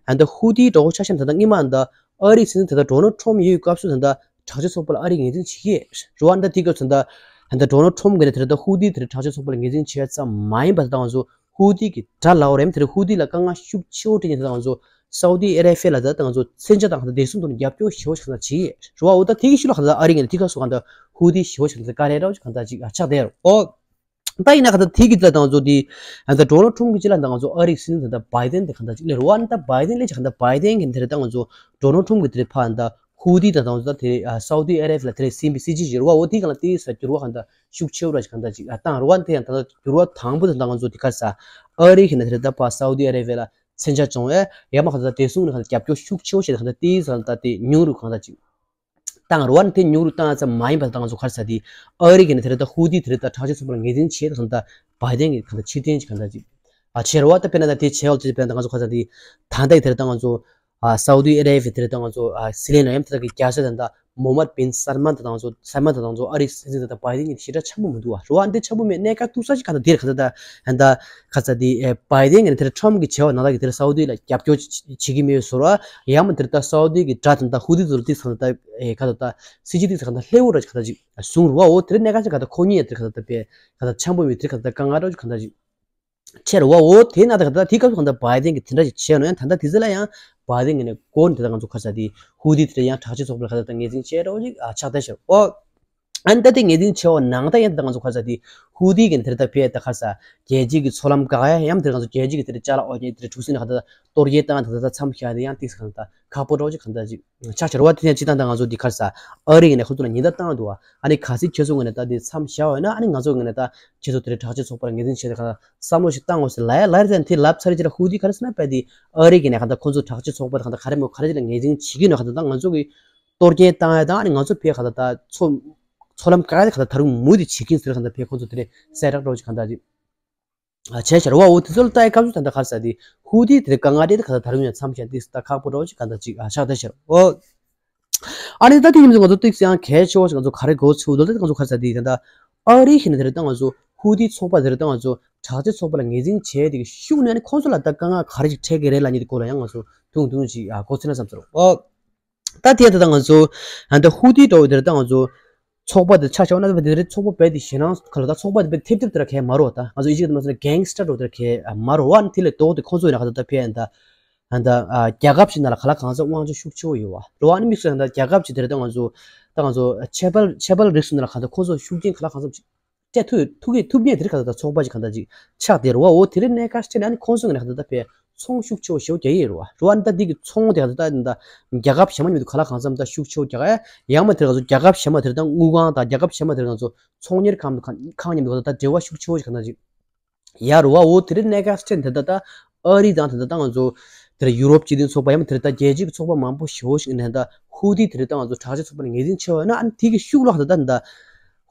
ཨ་ད་ཧུ་ཐི་འགྲོ་ཆ་ཤམ་ད་ད་སྔོན་མ་ད་ཨ་རི་སྲིད་འཛིན་ད་ད་ཌོ་ནལ་ཊམ་ཡོད་སྐབས་སུ་ད་ད་དྲག་སྤྱོད་ཚོགས་པ་ལ་ཨ་རི་ངོས་འཛིན་བྱེད་ཀྱི་རེད་བ། ཨ་ད་དེ་སྐབས་སུ་ད་ཨ་ད་ཌོ་ནལ་ཊམ་གི་ནས་དེ་ད་ཧུ་ཐི་དེ་དྲག་སྤྱོད་ཚོགས་པ་ལ་ངོས་འཛིན་བྱས་ཙམ་མ་ཡིན་པ་ད་ང་ཚོ་ཧུ་ཐི་གི་དགྲ་ལབ་རེད། དེར་ཧུ་ཐི་ལ་དཀའ་ངལ་ཤུགས་ཆེ་བོ་སྤྲད་ནས་ད་ང་ཚོ་སའུ་ཏི་ཨ་རེ་བྷི་ཡ་ལ་ད་ད་ང་ཚོ་མཚོན་ཆ་དང་ད་བདེ་སྲུང་ཐོག་ནས་རྒྱབ་སྐྱོར་ཞེ་པོ་ཞིག་ད་བྱེད་ཀྱི་རེད་བ། འོ་ད་དེ་གི་ཤུལ་ལ་ག་ད་ཨ་རི་ངོས་ནས་དེ་སྐབས་སུ་ག་ད་ཧུ་ཐི་ཞེ་པོ་ཞིག་ད་དཀའ་ལས་འདྲ་བོ་ཞིག་ག་ད་ཅིག་ཆགས་བསྡད་རེད་ཨོ། ད་ཡིན་ན་ག་ད་དེ་གི་ད་ང་ཚོ་དེ་ད་ཌོ་ནལ་ཊམ་གི་ཅི་ལ་ད་ང་ཚོ་ཨ་རིའི་སྲིད་འཛིན་ད་བྷའི་ཏན་དེ་ག་ད་ཅིག་ལས་རེད་བ། ད་བྷའི་ཏན་ལས་ཅི་ག་ད་བྷའི་ཏན་གི་དེ་རེད་ད་ང་ཚོ་ཌོ་ནལ་ཊམ་གི་དེ་རེད་ཕ་ད་ཧུ་ཐི་ད་ད་ང་ཚོ་ད་དེ་སའུ་ཏི་ཨ་རེ་བྷི་ཡ་ལ་དེ་རེད་སིན་པི་སི་ཇི་ཞེས་རེད་བ། འོ་དེ་ག་ལ་དེ་ས་འགྱུར་བ་ག་ད་ཤུགས་ཆེ་བོ་ར་ཅིག་ག་ད་ཅིག་ཨ་བཏང་རེད་བ། དེ་ཡང་ད་ད་འགྱུར་བ་དང་པོ་དེ་ད་ང་ཚོ་དེ་ག་ས་ཨ་རི་གི་ནས་དེ་རེད་ད་ཕ་སའུ་ཏི་ཨ་རེ་བྷི་ཡ་ལ་མཚོན་ཆ་བཙོང་ཨེ་ཡ་མ་ག་ད་བདེ་སྲུང་ནས་ག་ད་རྒྱབ་སྐྱོར་ཤུགས་ཆེ་བོ་བྱས་ད་ག་ད་དེ་ས་ད་དེ་ཉུང་རུ་ག་ད་ཅིག་བཏང་རུ་བ་ནི་དེ་ཉུང་རུ་བཏང་ཙམ་མ་ཡིན་པ་ད་ང་ཚོ་ག་རེ་ཟེར་དེ་ཨ་རི་གི་ནས་དེ་རེད་ད་ཧུ་ཐི་དེ་རེད་ད་དྲག་སྤྱོད་ཚོགས་པ་ལ་ངོས་འཛིན་བྱས་ད་གང་ལྟར་བྷའི་ཏན་གི་གང་ལྟར་ཕྱིར་འཐེན་གྱི་གང་ལྟར་ཅིག་ཨ་བྱས་རུ་བ། ད་དཔེར་ན་ད་དེ་བྱས་བ་ཚོད་དཔེར་ན་ད་ང་ཚོ་ག་རེ་ཟེར་དེ་ད་ལྟ་དེ་དེ་རེད་ད་ང་ཚོ་ཨ་སའུ་ཏི་ཨ་རེ་བྷི་ཡ་དེ་རེད་ད་ང་ཚོ་ཨ་སྲིད་བློན་ལ་ཡང་དེ་ད་གི་རྒྱལ་སྲས་ད་ད་མོ་ཧམ་མད་བིན་སལ་མན་ད་ད་ང་ཚོ་སལ་མན་ད་ད་ང་ཚོ་ཨ་རི་སྲིད་འཛིན་ད་ད་བྷའི་ཏན་གཉིས་དེ་ཞེ་དྲག་འཆམ་པོ་མི་འདུག་བ། རུ་བ་འདི་འཆམ་པོ་མེད་གནད་འགག་ཐུག་ས་ཅིག་གང་ལྟར་དེ་རེད་གང་ལྟར་ད་ད་ག་ཚ་དེ་ཨེ་བྷའི་ཏན་གྱི་ནས་དེར་ཁྲོམ་གྱི་བྱ་བ་ནང་ལ་གི་དེར་སའུ་ཏི་ལ་རྒྱབ་སྐྱོར་བྱེད་ཀྱི་མེད་བཟོ་ར། ཡང་མ་དེར་ད་སའུ་ཏི་གི་དགྲ་དེ་ད་ཧུ་ཏི་ཚོ་ལ་ཏིག་ཚང་ད་ཨེ་ག་ད་ད་སྲིད་ཇུས་ཏིག་ཚང་ད་ལྷེ་བོ་ར་ག་ད་ཅིག་བཟུང་རུ་བ། འོ་དེར་གནད་འགག་ཅིག་ག་ད་ཁོ་གཉིས་ཡ་དེར་ག་ད་ད་པས་ག་ད་འཆམ་པོ་མེད་དེར་ག་ད་ད་དཀའ་ངལ་ར་ག་ད་ཅིག་ཆེ་རུ་བ། འོ་དེ་ན་ད་ག་ད་དེ་སྐབས་སུ་ག་ད་བྷའི་ཏན་གྱི་དེ་འདྲ་ཞིག་བྱས་ནོ་ཡང་ད་ད་དེ་ཚེ་ལ་ཡང་བྷའི་ཏན་གྱི་ནས་གོ་ནས་ད་ད་ང་ཚོ་ག་ཚ་དེ་ཧུ་ཏི་དེར་ཡང་དྲག་སྤྱོད་ཚོགས་པ་ལ་ག་ད་ད་ངོས་འཛིན་བྱས་ར་ག་ཅིག་ཆགས་ད་ཤར་འོ། ཨ་ནི་ད་དེ་ངེས་འཛིན་ཆེ་བ་ནང་ད་ཡང་ད་ང་ཚོ་ག་རེ་ཟེར་དེ་ཧུ་ཏི་གི་དེར་ད་ཕེ་ད་ག་རེ་ཟེར་རྒྱལ་སྤྱིའི་གི་ཚོགས་ལམ་ག་ཡ་ཡང་དེར་ང་ཚོ་རྒྱལ་སྤྱིའི་གི་དེར་ཅ་ལག་འོ་ཉེ་དེར་འཁྲུག་ཟིང་ནས་ག་ད་གཏོར་རྒྱལ་བཏང་ད་ད་མཚམས་བཞག་དེ་ཡང་ཏིག་ས་ག་ད་ཁག་པོ་འདྲ་བོ་ཅིག་ག་ད་ཅིག་ཆགས་ཆེ་རུ་བ། དེ་ནས་སྤྱི་བཏང་ད་ང་ཚོ་འདི་ག་རེ་ཟེར་ཨ་རི་གི་ནས་ཁོ་ཚོ་ལ་ཉེན་བརྡ་བཏང་འདུག་བ། ཨ་ནི་གལ་སྲིད་ཁྱེད་ཚོ་ངོས་ནས་ད་དེ་མཚམས་བཞག་འོས་ན་ཨ་ནི་ང་ཚོ་ངོས་ནས་ད་ཁྱེད་ཚོ་དེར་དྲག་སྤྱོད་ཚོགས་པར་ངོས་འཛིན་བྱས་ཏེ་ག་ད་བསམ་བློ་ཞིག་བཏང་འོས་ཟེར་ལབ་ཡ་ལབ་རེད་ཟེར་དེ་ལབ་ཚར་རེད་ཅེ་ལ་ཧུ་ཏི་ག་རེ་ཟེར་ན་དཔེ་དེ་ཨ་རི་གི་ནས་ག་ད་ཁོ་ཚོ་དྲག་སྤྱོད་ཚོགས་པ་དང་ད་ག་རེ་མོ་ག་རེ་ཅིག་ལ་ངོས་འཛིན་བྱེད་ཀྱི་ནོ་ག་ད་ད་ང་ཚོ་གི་གཏོར་སྐྱོན་བཏང་ཡ་དང་ཨ་ནི་ང་ཚོ་ཕེ་ག་ད་ད་ཚོ་ཚོ་ལམ་ག་ཡ་ག་ད་ད་རུང་མུ་མཐུད་བྱེད་ཀྱིན་ཟེར་ག་ད་ཕེ་ཁོང་ཚོ་དེ་ནས་གསལ་བསྒྲགས་འདྲ་བོ་ཅིག་ག་ད་ཅིག་བྱས་ཤར་བ། འོ་དེ་ཚོ་ལ་ལྟ་ཡ་སྐབས་སུ་ད་ད་ག་རེ་ཟེར་དེ་ཧུ་ཏི་དེ་ག་ང་དེ་ག་ད་ད་རུང་ཡང་མཚམས་བཞག་དེ་ད་ཁག་པོ་འདྲ་བོ་ཅིག་ག་ད་ཅིག་ཆགས་ད་ཤར་འོ། ཨ་ནི་ད་དེ་ཡིན་ཙང་ང་ཚོ་ཏིག་ཙམ་ཡང་གལ་ཆེ་བ་ཞིག་ང་ཚོ་ག་རེ་གོ་ཚུལ་འདུག་ད་ང་ཚོ་ག་རེ་ཟེར་དེ་ད་ད་ཨ་རི་ཞིག་ནས་དེ་རེད་ད་ང་ཚོ་ཧུ་ཏི་ཚོགས་པ་དེ་རེད་ད་ང་ཚོ་དྲག་སྤྱོད་ཚོགས་པ་ལ་ངོས་འཛིན་བྱས་དེ་གི་ཤུགས་ནས་ཨ་ནི་ཁོང་ཚོ་ལ་ད་དཀའ་ངལ་ག་རེ་ཞིག་འཕྲད་ཀྱི་རེད་ལབ་མཁན་དེ་སྐོར་ལ་ཡང་ང་ཚོ་ཐུང་ཐུང་ཅིག་གོ་ཚུལ་ན་བསམ་ཚུལ་རོ། ད་དེ་ད་ལྟ་ང་ཚོ་ད་ལྟ་ཧུ་ཏི་འདྲ་བོ་དེར་ད་ང་ཚོ་ཚོགས་པ་དེ་ཆ་བཞག་ན་ད་དེ་རེད་ཚོགས་པ་རྦད་དེ་ཞེད་སྣང་ག་ལ་ད་ཚོགས་པ་དེ་རྦད་ཐེབས་ཐེབས་དེ་ར་གས་མ་རོ། ད་ང་ཚོ་ཨི་ཇིབ་དེ་མ་ཟེར་ན་གེང་སི་ཊར་འདྲ་བོ་དེ་ར་གས་མ་རོ་བ། ཨ་ནི་དེ་ལས་ལྡོག་སྟེ་ཁོང་ཚོ་ཡིན་ན་ག་ད་ད་ཕེ་ཡིན་ད་ད་རྒྱལ་ཁབ་ཞིག་ནང་ལ་ག་ལ་གང་ཚ་དབང་ཆ་ཤུགས་ཆེ་བོ་ཡོད་བ་རོ་བ། ཨ་ནི་དམིགས་སུ་ཡང་ད་རྒྱལ་ཁབ་ཅིག་དེ་རེད་ད་ང་ཚོ་ད་ང་ཚོ་ཆད་པ་ཆད་པ་རིགས་སུ་ནང་ལ་ག་ད་ཁོང་ཚོ་ཤུགས་རྐྱེན་ག་ལ་གང་འཚམ་ཅིག་སྤྲད་ཐུབ་ཐུབ་ཀྱི་ཐུབ་ངེས་དེ་རིགས་ག་ད་ད་ཚོགས་པ་ཅིག་ག་ད་ཅིག་ཆགས་བསྡད་རེད་བ། འོ་དེ་རིགས་གནད་འགག་སྤྲད་ནས་ཨ་ནི་ཁོང་ཚོ་གི་ནས་ག་ད་ད་ཕེ་ཚོང་ཤུགས་ཆེ་བོ་ཞེ་བོ་རྒྱག་ཡི་རེད་བ་རོ་བ། ཨ་ནི་ད་འདི་གི་ཚོང་དེ་ག་ད་ད་ད་རྒྱལ་ཁབ་གཞན་མ་མཉམ་དུ་ག་ལ་གང་འཚམ་ད་ཤུགས་ཆེ་བོ་རྒྱག་ཡ་ཡང་མ་དེ་རིགས་ང་ཚོ་རྒྱལ་ཁབ་གཞན་མ་དེ་རིགས་ད་དངུལ་ཁང་དང་རྒྱལ་ཁབ་གཞན་མ་དེ་རིགས་ང་ཚོ་ཚོང་གཉེར་ཁང་ཁང་མཉམ་དུ་ག་ད་ད་འབྲེལ་བ་ཤུགས་ཆེ་བོ་ཞིག་ག་ད་ཅིག་ཡ་རུ་བ། འོ་དེ་རིགས་གནད་འགག་སྤྲད་ནས་ད་ད་ད་ཨ་རི་དང་ད་ད་ད་ང་ཚོ་དེ་རིགས་ཡུ་རོབ་སྤྱི་མཐུན་ཚོགས་པ་ཡང་དེ་རིགས་ད་རྒྱལ་སྤྱིའི་ཚོགས་པ་མང་པོ་ཞེ་བོ་ཞིག་ནས་ད་ཧུ་ཏི་དེ་རིགས་ད་ང་ཚོ་དྲག་སྤྱོད་ཚོགས་པ་ནས་ངོས་འཛིན་ཆེ་བ་ཡོད་ན་ཨ་ནི་དེ་གི་ཤུགས་ལ་ད་ད་ད་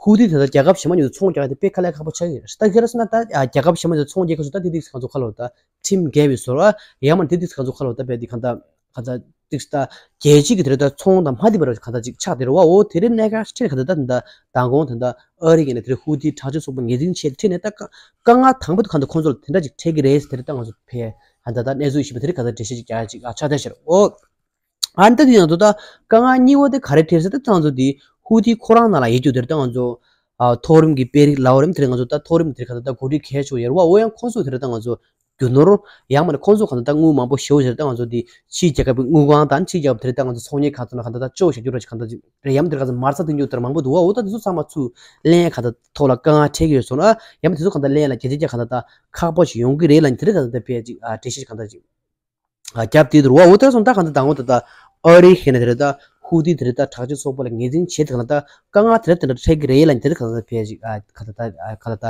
ཧུ་ཏི་དེ་དང་རྒྱལ་ཁབ་གཞན་པ་ཉིད་དུ་ཚོང་རྒྱག་ཡ་དེ་དཔེ་དཀའ་ལས་ཁག་པོ་ཆགས་ཀྱི་རེད། ད་ག་རེ་ཟེར་ན་ད་རྒྱལ་ཁབ་གཞན་པ་ཉིད་དུ་ཚོང་རྒྱག་མཁན་ཚོ་ད་དེ་དུས་ཁོང་ཚོ་ཁ་ལོ་ད་ཁྲིམས་འགལ་བའི་བཟོ་འདྲ། ཡང་མིན་དེ་དུས་ཁོང་ཚོ་ཁ་ལོ་ད་དཔེ་དེ་གང་ལྟར་གང་ལྟར་ཏིག་ད་རྒྱལ་སྤྱི་གི་དེ་རེད་ད་ཚོང་དང་མ་བསྡད་པ་རེད་གང་ལྟར་ཅིག་ཆགས་དེ་རེད་བ། འོ་དེ་རིང་གནད་འགག་ཆེ་ནས་གང་ལྟར་ད་དེ་འདྲ་མདང་དགོང་དེ་འདྲ་ཨ་རི་གི་ནས་དེ་རིང་ཧུ་ཏི་དྲག་སྤྱོད་ཚོགས་པ་ངོས་འཛིན་བྱས་ཁྲིད་ནས་ད་དཀའ་ངལ་དང་པོ་དེ་གང་ལྟར་ཁོང་ཚོ་ལ་དེ་འདྲ་ཅིག་འཕྲད་ཀྱི་རེད་ཟེར་དེ་རེད་ད་ང་ཚོ་ཕེ་གང་ལྟར་ད་གནས་ཚུལ་ཞིབ་པ་དེ་རིང་གང་ལྟར་འགྲེལ་བཤད་ཅིག་རྒྱག་ཡ་ཅིག་ཨ་ཆགས་བསྡད་ཤག་འོ། ཨ་ནི་ད་དེ་ཡང་དུ་ད་དཀའ་ངལ་གཉིས་པ་དེ་ག་རེ་འཕྲད་ཟེར་ད་ང་ཚོ་དེ་ཧུ་ཏི་ཁོ་རང་ནང་ལ་ཡོད་རྒྱུ་དེ་རེད་ད་ང་ཚོ་ཨ་མཐོ་རིམ་གྱི་དཔོན་རིགས་ལབ་རེད་དེ་རེད། ང་ཚོ་ད་མཐོ་རིམ་དེ་རེད་གང་ལྟར་ད་འགོ་ཁྲིད་གལ་ཆེ་བ་ཡོད་རེད་བ། འོ་ཡང་ཁོང་ཚོ་དེ་རེད་ད་ང་ཚོ་རྒྱུ་ནོར་ཡང་མིན་ཁོང་ཚོ་གང་ལྟར་ད་དངུལ་མང་པོ་ཞེ་པོ་ཞིག་ད་ང་ཚོ་འདི་ཕྱིའི་རྒྱལ་ཁབ་ཀྱི་དངུལ་ཁང་དང་ཕྱིའི་རྒྱལ་ཁབ་དེ་རེད་ད་ང་ཚོ་ཚོང་གཉེར་ཁང་ཚོ་ན་གང་ལྟར་ད་བཅོལ་བཞག་རྒྱུ་ར་ཅིག་གང་ལྟར་ཅིག་རེད། ཡང་མིན་དེ་གང་ཚོ་མ་རྩ་དེ་འཇུག་དེར་མང་པོ་འདུག་བ། འོ་ད་དེ་ཚོ་ཚང་མ་ཚུར་ལེན་གང་ལྟར་ཐོག་ལ་དཀའ་ངལ་འཕྲད་ཀྱི་ཡོད་སོང་ན་ཡང་མིན་དེ་ཚོ་གང་ལྟར་ལེན་ལ་རྒྱལ་སྤྱིའི་རྒྱལ་གང་ལྟར་ད་ཁག་པོ་ཞིག་ཡོང་གི་རེད་ལ་དེ་རེད་གང་ལྟར་ད་ཕལ་ཅིག་ཨ་འགྲེལ་བཤད་ཅིག་གང་ལྟར་ཅིག་ཨ་རྒྱབ་དེ་འདུག་བ། འོ་དེར་སོང་ད་གང་ལྟར་དང་པོ་ད་ལྟ་ཨ་རི་ཧེ་ན་དེ་རེད་ད་ཧུ་ཏི་དེ་རེད་ད་དྲག་སྤྱོད་ཚོགས་པ་ལ་ངོས་འཛིན་བྱེད་དེ་གང་ལྟར་དཀའ་ངལ་དེ་རེད་དེ་འདྲ་འཕྲད་ཀྱི་རེད་ལ་དེ་རེད་གང་ལྟར་ཕལ་ཅིག་ཨ་གང་ལྟར་ད་ཨ་གང་ལྟར་ད་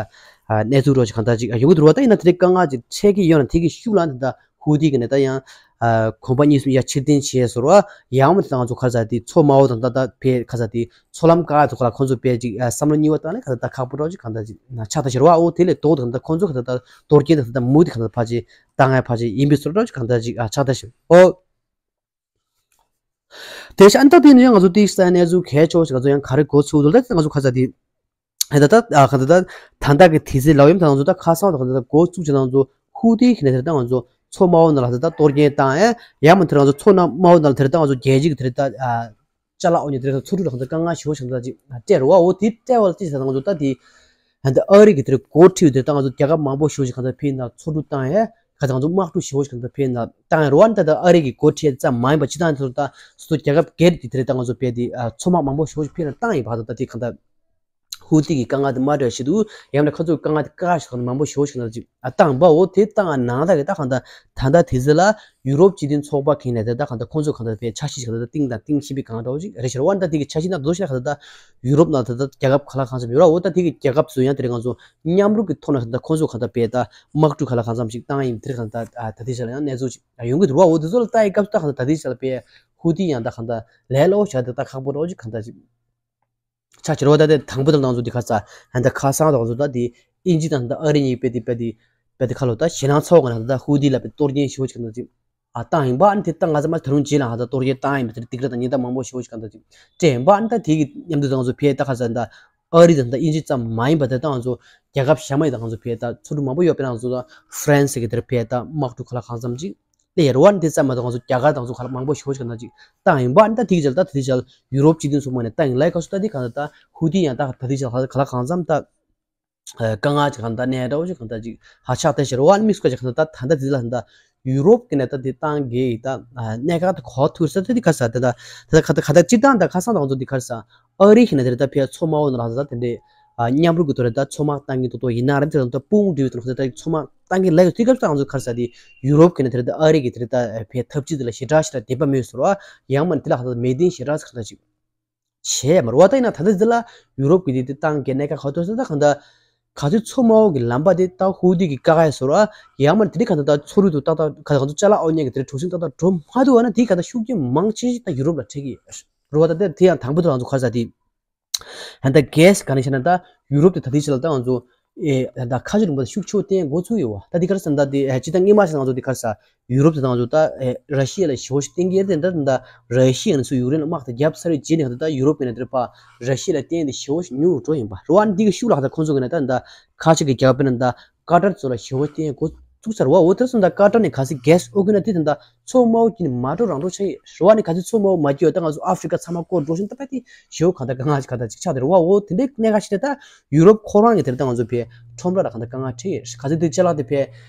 ཨ་གནས་ཚུལ་རོ་ཅིག་གང་ལྟར་ཅིག་ཨ་ཡོང་གི་འདུག་བ། ད་ཡིན་ན་དེ་རེད་དཀའ་ངལ་ཅིག་འཕྲད་ཀྱི་ཡོད་ན་དེ་གི་ཤུགས་ལ་དེ་ད་ཧུ་ཏི་གི་ནས་ད་ཡང་ཨ་གོམ་པ་གཉིས་གསུམ་ཡར་ཕྱིར་འཐེན་བྱས་སོང་བ། ཡང་མིན་དེ་ད་ང་ཚོ་ག་རེ་ཟེར་དེ་མཚོ་དམའ་བོ་དང་ད་ད་ཕལ་ག་རེ་ཟེར་དེ་མཚོ་ལམ་བཀག་ཡ་ཚོ་ཁ་ལ་ཁོང་ཚོ་དཔེ་ཅིག་ཨ་བསམ་བློ་གཉིས་པ་བཏང་ནས་ག་ད་ད་ཁག་པོ་འདྲ་ཅིག་གང་ལྟར་ཅིག་ན་ཆགས་ད་ཤེར་བ། འོ་དེ་ལས་ལྡོག་ད་ད་ཁོང་ཚོ་ག་ད་ད་གཏོར་སྐྱོན་ད་ད་མུ་དེ་ག་ད་ཕལ་ཆེར་བཏང་ཡ་ཕལ་ཆེར་ཡིན་པའི་བཟོ་འདྲ་ཅིག་གང་ལྟར་ཅིག་ཨ་ཆགས་ད་ཤེར། འོ་དེ་ཤ་ཨན་ད་དེ་ནས་ང་ཚོ་ཏིག་ས་གནས་ཚུལ་གལ་ཆེ་བ་ཞིག་ང་ཚོ་ཡང་ག་རེ་གོ་ཚུལ་འདུག་ད་ང་ཚོ་ག་ས་དེ་ད་ད་ཨ་ག་ད་ད་ད་ད་གི་དེ་ཚེ་ལའོ་ཡིན་ད་ང་ཚོ་ད་ཁ་སང་ད་ག་ད་ད་གོ་ཚུལ་ཅིག་ང་ཚོ་ཧུ་ཏི་གི་ནས་དེ་ད་ང་ཚོ་མཚོ་དམའ་བོ་ནང་ལ་ད་ད་གཏོར་སྐྱོན་བཏང་ཡ་ཡང་མིན་དེ་ང་ཚོ་མཚོ་དམའ་བོ་ནང་ལ་དེ་ད་ང་ཚོ་རྒྱལ་སྤྱི་གི་དེ་ད་ཨ། ཅ་ལག་འོ་ཉི་དེ་རིང་ཚོ་དྲུག་ལ་གང་ལྟར་དཀའ་ངལ་ཞེ་པོ་ཞིག་གང་ལྟར་ཅིག་སྤྲད་རེད་བ། འོ་དེ་སྤྲད་བ་ལ་ཅི་ཟེར་ན་ང་ཚོ་ད་དེ་ད་ལྟ་ཨ་རི་གི་དེ་རིང་འགོ་ཁྲིད་དེ་ད་ང་ཚོ་རྒྱལ་ཁབ་མང་པོ་ཞེ་པོ་ཞིག་གང་ལྟར་ཕེབས་ན་ཚོ་དྲུག་བཏང་ཡས་ག་ཚོད་ང་ཚོ་དམག་འཁྲུག་ཞེ་པོ་ཞིག་གང་ལྟར་ཕེབས་ན་བཏང་ཡས་རེད་བ། ད་ལྟ་ཨ་རི་གི་འགོ་ཁྲིད་ཙམ་མ་ཡིན་པ་སྤྱི་བཏང་དེ་ཚོ་ད་སོ་སོ་རྒྱལ་ཁབ་སྒེར་གྱི་དེ་རིང་ད་ང་ཚོ་ཕེབས་དེ་ཚོ་དམག་མང་པོ་ཞེ་པོ་ཞིག་ཕེབས་ན་བཏང་ཡིན་པ། ད་ལྟ་དེ་གང་ལྟར་ཧུ་ཏི་གི་དཀའ་ངལ་དེ་མ་འདྲ་ཞིག་འདུག་ཡང་ན་ཁོ་ཚོའི་དཀའ་ངལ་དེ་དཀའ་ཞིག་གང་ལྟར་མང་པོ་ཞེ་པོ་ཞིག་གང་ལྟར་ཅིག་ཨ་བཏང་བ། འོ་དེ་བཏང་ནང་ད་གི་ད་གང་ལྟར་ད་ལྟ་དེ་ཚོ་ལ། ཡུ་རོབ་སྤྱི་མཐུན་ཚོགས་པ་གིས་ནས་དེ་ད་གང་ལྟར་ཁོང་ཚོ་གང་ལྟར་པའི་འཆར་གཞི་གང་ལྟར་གཏིང་དང་གཏིང་ཕྱིན་པའི་གང་འདྲ་བོ་ཞིག་རེད་ཤག་རེད་བ། ད་དེ་གི་འཆར་གཞི་ནང་དུ་ཞིག་ན་གང་ལྟར་ད་ཡུ་རོབ་ནང་ད་ལྟ་རྒྱལ་ཁབ་ག་ལ་གང་འཚམ་ཡོད་ར། འོ་ད་དེ་གི་རྒྱལ་ཁབ་ཚོ་ཡང་དེ་རིང་ང་ཚོ་མཉམ་རུབ་ཀྱི་ཐོག་ནས་གང་ལྟར་ཁོང་ཚོ་གང་ལྟར་པའི་ད་དམག་འཁྲུག་ག་ལ་གང་འཚམ་ཞིག་བཏང་ཡིན་དེ་གང་ལྟར་ད་ད་ལྟའི་ཆ་ལ་ཡང་གནས་ཚུལ་ཞིག་ཡོང་གི་འདུག་ར། འོ་དེ་ཚོ་ལ་ལྟ་ཡི་སྐབས་སུ་ད་གང་ལྟར་ད་ལྟའི་ཆ་ལ་པའི་ཧུ་ཏི་ཡང་ད་གང་ལྟར་ལས་སླ་བོ་བྱ་དེ་ད་ཁག་པོ་འདྲ་བོ་ཞིག་གང་ལྟར་ཞིག་ཆ་ཕྱིར་བ་ད་དེ་དང་པོ་དེ་ང་ཚོ་དེ་ཁ་ས་ཧན་ད་ཁ་སང་དང་ང་ཚོ་ད་དེ་ཨིན་ཇི་དང་ད་ཨ་རི་གཉིས་པའི་དེ་པའི་དེ་པའི་དེ་ཁ་ལོ་ད་ཞེད་སྣང་ཚོགས་ཀྱི་ནང་ད་ཧུ་ཏི་ལ་པའི་གཏོར་སྐྱོན་ཞེ་པོ་ཅིག་ང་ཚོ་ཨ་བཏང་ཡིན་པ། ཨ་ནི་དེ་ད་ང་ཚོ་མ་ད་རུང་རྗེས་ལ་ང་ཚོ་གཏོར་སྐྱོན་བཏང་ཡིན་པ་དེ་སྡིགས་ར་དང་ཉེས་དམ་མང་པོ་ཞེ་པོ་ཅིག་གང་ད་ཅིག་སྤྲད་ཡིན་པ། ཨ་ནི་ད་དེ་གི་མཉམ་དུ་ད་ང་ཚོ་ཕའི་ད་ཁ་ས་ད་ཨ་རི་དང་ད་ཨིན་ཇི་ཙམ་མ་ཡིན་པ་དེ་ད་ང་ཚོ་རྒྱལ་ཁབ་གཞན་མ་ཡི་ད་ང་ཚོ་ཕའི་ད་ཚོ་དྲུག་མང་པོ་ཡོད་པའི་ནང་ང་ཚོ་ད་ཧྥ་རན་སི་གི་དེར་ཕའི་ད་དམག་འཁྲུག་ག་ལ་གང་འཚམ་ཅིག་ལས་རོ་ཨ་ནི་དེ་ཙམ་མ་གཏོགས་ང་ཚོ་རྒྱ་གར་དང་ཚོ་ག་ལ་མང་པོ་ཞེ་པོ་ཞིག་ག་ན་ཅིག་བཏང་ཡིན་པ། ཨ་ནི་ད་དེ་གི་ཅལ་ད་དེ་གི་ཅལ་ཡུ་རོབ་སྤྱི་མཐུན་ཚོགས་པ་ནས་བཏང་ཡིན་ལ་ཡི་ག་སུ་ད་དེ་ག་ད་ཧུ་ཏི་ཡང་ད་ད་དེ་གི་ཅལ་ག་ལ་གང་འཚམ་ད་དཀའ་ངལ་ཅིག་ག་ད་གནས་འདྲ་བོ་ཅིག་ག་ད་ཅིག་ཧ་ཆག་ད་ཞེ་རོ་ཨ་ནི་མིག་སྐོར་ཅིག་ག་ད་ད་ད་དེ་ལ་ད་ཡུ་རོབ་ཀྱི་ནས་ད་དེ་བཏང་གི་ད་གནད་འགག་ད་གོ་ཐུག་ས་ད་དེ་ག་ས་ད་ད་ད་ག་ད་ག་ད་སྤྱི་བཏང་ད་ཁ་སང་ད་ང་ཚོ་དེ་ག་ས་ཨ་རི་ཁྱེད་ནས་དེ་ད་ཕེ་མཚོ་དམའ་བོ་ནང་ལ་ད་དེ་འདྲས་མཉམ་རུབ་ཀྱི་ཐོག་ནས་ད་མཚོ་དམག་བཏང་གི་ཐོག་ཐོག་ཡིན་ན་རེད། དེ་ད་དཔུང་སྒྲིལ་བའི་ཐོག་ནས་ད་མཚོ་དམག་བཏང་གི་ལས་ཀྱི་དུས་སྐབས་སུ་ང་ཚོ་ག་རེ་ཟེར་དེ་ཡུ་རོབ་ཀྱི་ནས་དེ་ད་ཨ་རི་གི་དེ་ད་ཕེ་འཐབ་ཇུས་དེ་ལ་ཞེ་དྲག་ཞེ་དྲག་དད་པ་མེད་ཟེར་བ་ཡང་མིན་དེ་ལ་ཧ་ད་མེད་དེ་ཞེ་དྲག་ཟེར་ག་ད་ཅིག་བྱས་མ་རེད་བ། ད་ཡིན་ན་ད་ལྟ་འདི་ལ་ཡུ་རོབ་ཀྱི་དེ་དེ་བཏང་གི་གནད་འགག་ག་ཐོག་ས་ད་ག་ད་ག་ཚོད་མཚོ་དམའ་བོ་གི་ལམ་པ་དེ་ད་ཧུ་ཏི་གི་ཀ་ཁ་ཡ་ཟེར་བ་ཡང་མིན་དེ་རིང་ག་ད་ད་མཚོ་རུ་དུ་ཏག་ཏག་ག་ད་ག་ཚོད་ཅ་ལག་ཨོ་ཉལ་གི་དེ་རིང་གྲུ་གཟིངས་ཏག་ཏག་འགྲོ་མ་ཐུབ་བ་ན་དེ་ག་ད་ཤུགས་རྐྱེན་མང་ཆེ་ཞིག་ད་ཡུ་རོབ་ལ་འཕྲད་གི་ཡོད་རེད་བ། ད་དེ་དེ་ཡང་དང་པོ་དེ་ང་ཚོ་ག་རེ་ཟེར་དེ། ད་ལྟ་གེ་སི་ག་ནས་བཤད་ན་ད་ཡུ་རོབ་དེ་ད་ལྟའི་ཆ་ལ་ད་ང་ཚོ་ཨེ་ད་ལྟ་ཁ་ཆེ་རིང་པོ་ད་ཤུགས་ཆེ་བོ་བསྟན་འགོ་ཚུགས་ཡོད་བ། ད་དེ་ག་རེ་ཟེར་ན་ད་དེ་ཨེ་སྤྱི་བཏང་སྔོན་མ་ཟེར་ང་ཚོ་དེ་ག་རེ་ཟེར་ཡུ་རོབ་དེ་ད་ང་ཚོ་ད་ཨེ་ར་ཤི་ཡ་ལ་ཞེ་པོ་ཞིག་བསྟེན་གྱི་ཡོད་དེ། ད་ད་ར་ཤི་ཡ་ནས་ཚུར་ཡུཀ་རེན་ལ་དམག་དེ་བརྒྱབ་ཚར་བའི་རྗེས་ནས་ད་ད་ཡུ་རོབ་ཀྱི་ནས་དེ་ཕར་ར་ཤི་ཡ་ལ་བརྟེན་དེ་ཞེ་པོ་ཞིག་ཉུང་རུ་འགྲོ་ཡིན་པ་རེད་བ། ཨ་ནི་དེ་གི་ཤུགས་ལ་ད་ཁོང་ཚོ་གི་ནས་ད་ད་ཁ་ཆེ་གི་རྒྱལ་ཁབ་དཔེར་ན་ད་ཀ་ཏར་ཚོ་ལ་ཞེ་པོ་བསྟེན་འགོ་བཙུགས་ཚར་བ། འོ་དེ་སོང་ད་ཀ་ཏར་ནས་གལ་སྲིད་གེ་སི་ཨོ་གི་ན་དེ་ད་ད་མཚོ་དམའ་བོ་དཀྱིལ་ནས་མ་འགྲོ་རང་འགྲོ་ཆགས་ཡོད་རེད་བ། ནི་གལ་སྲིད་མཚོ་དམའ་བོ་མ་སྐྱིད་ཡོད་ད་ང་ཚོ་ཨ་ཧྥི་རི་ཀ་ཚང་མ་བསྐོར་འགྲོ་བཞིན་ད་ཕ་དེ་ཞེ་པོ་གང་ལྟར་དཀའ་ངལ་ཞིག་གང་ལྟར་ཅིག་ཆགས་དེ་རེད་བ། འོ་དེ་འདྲའི་གནད་འགག་ཞིག་རེད། ད་ཡུ་རོབ་ཁོ་རང་གི་དེ་རེད་ད་ང་ཚོ་ཕའི་ཁྲོམ་ར་ལ་གང་ལྟར་དཀའ་ངལ་འཕྲད་ཡོད་རེད། གལ་སྲིད་དེ་ཅ་ལག་དེ་ཕའི་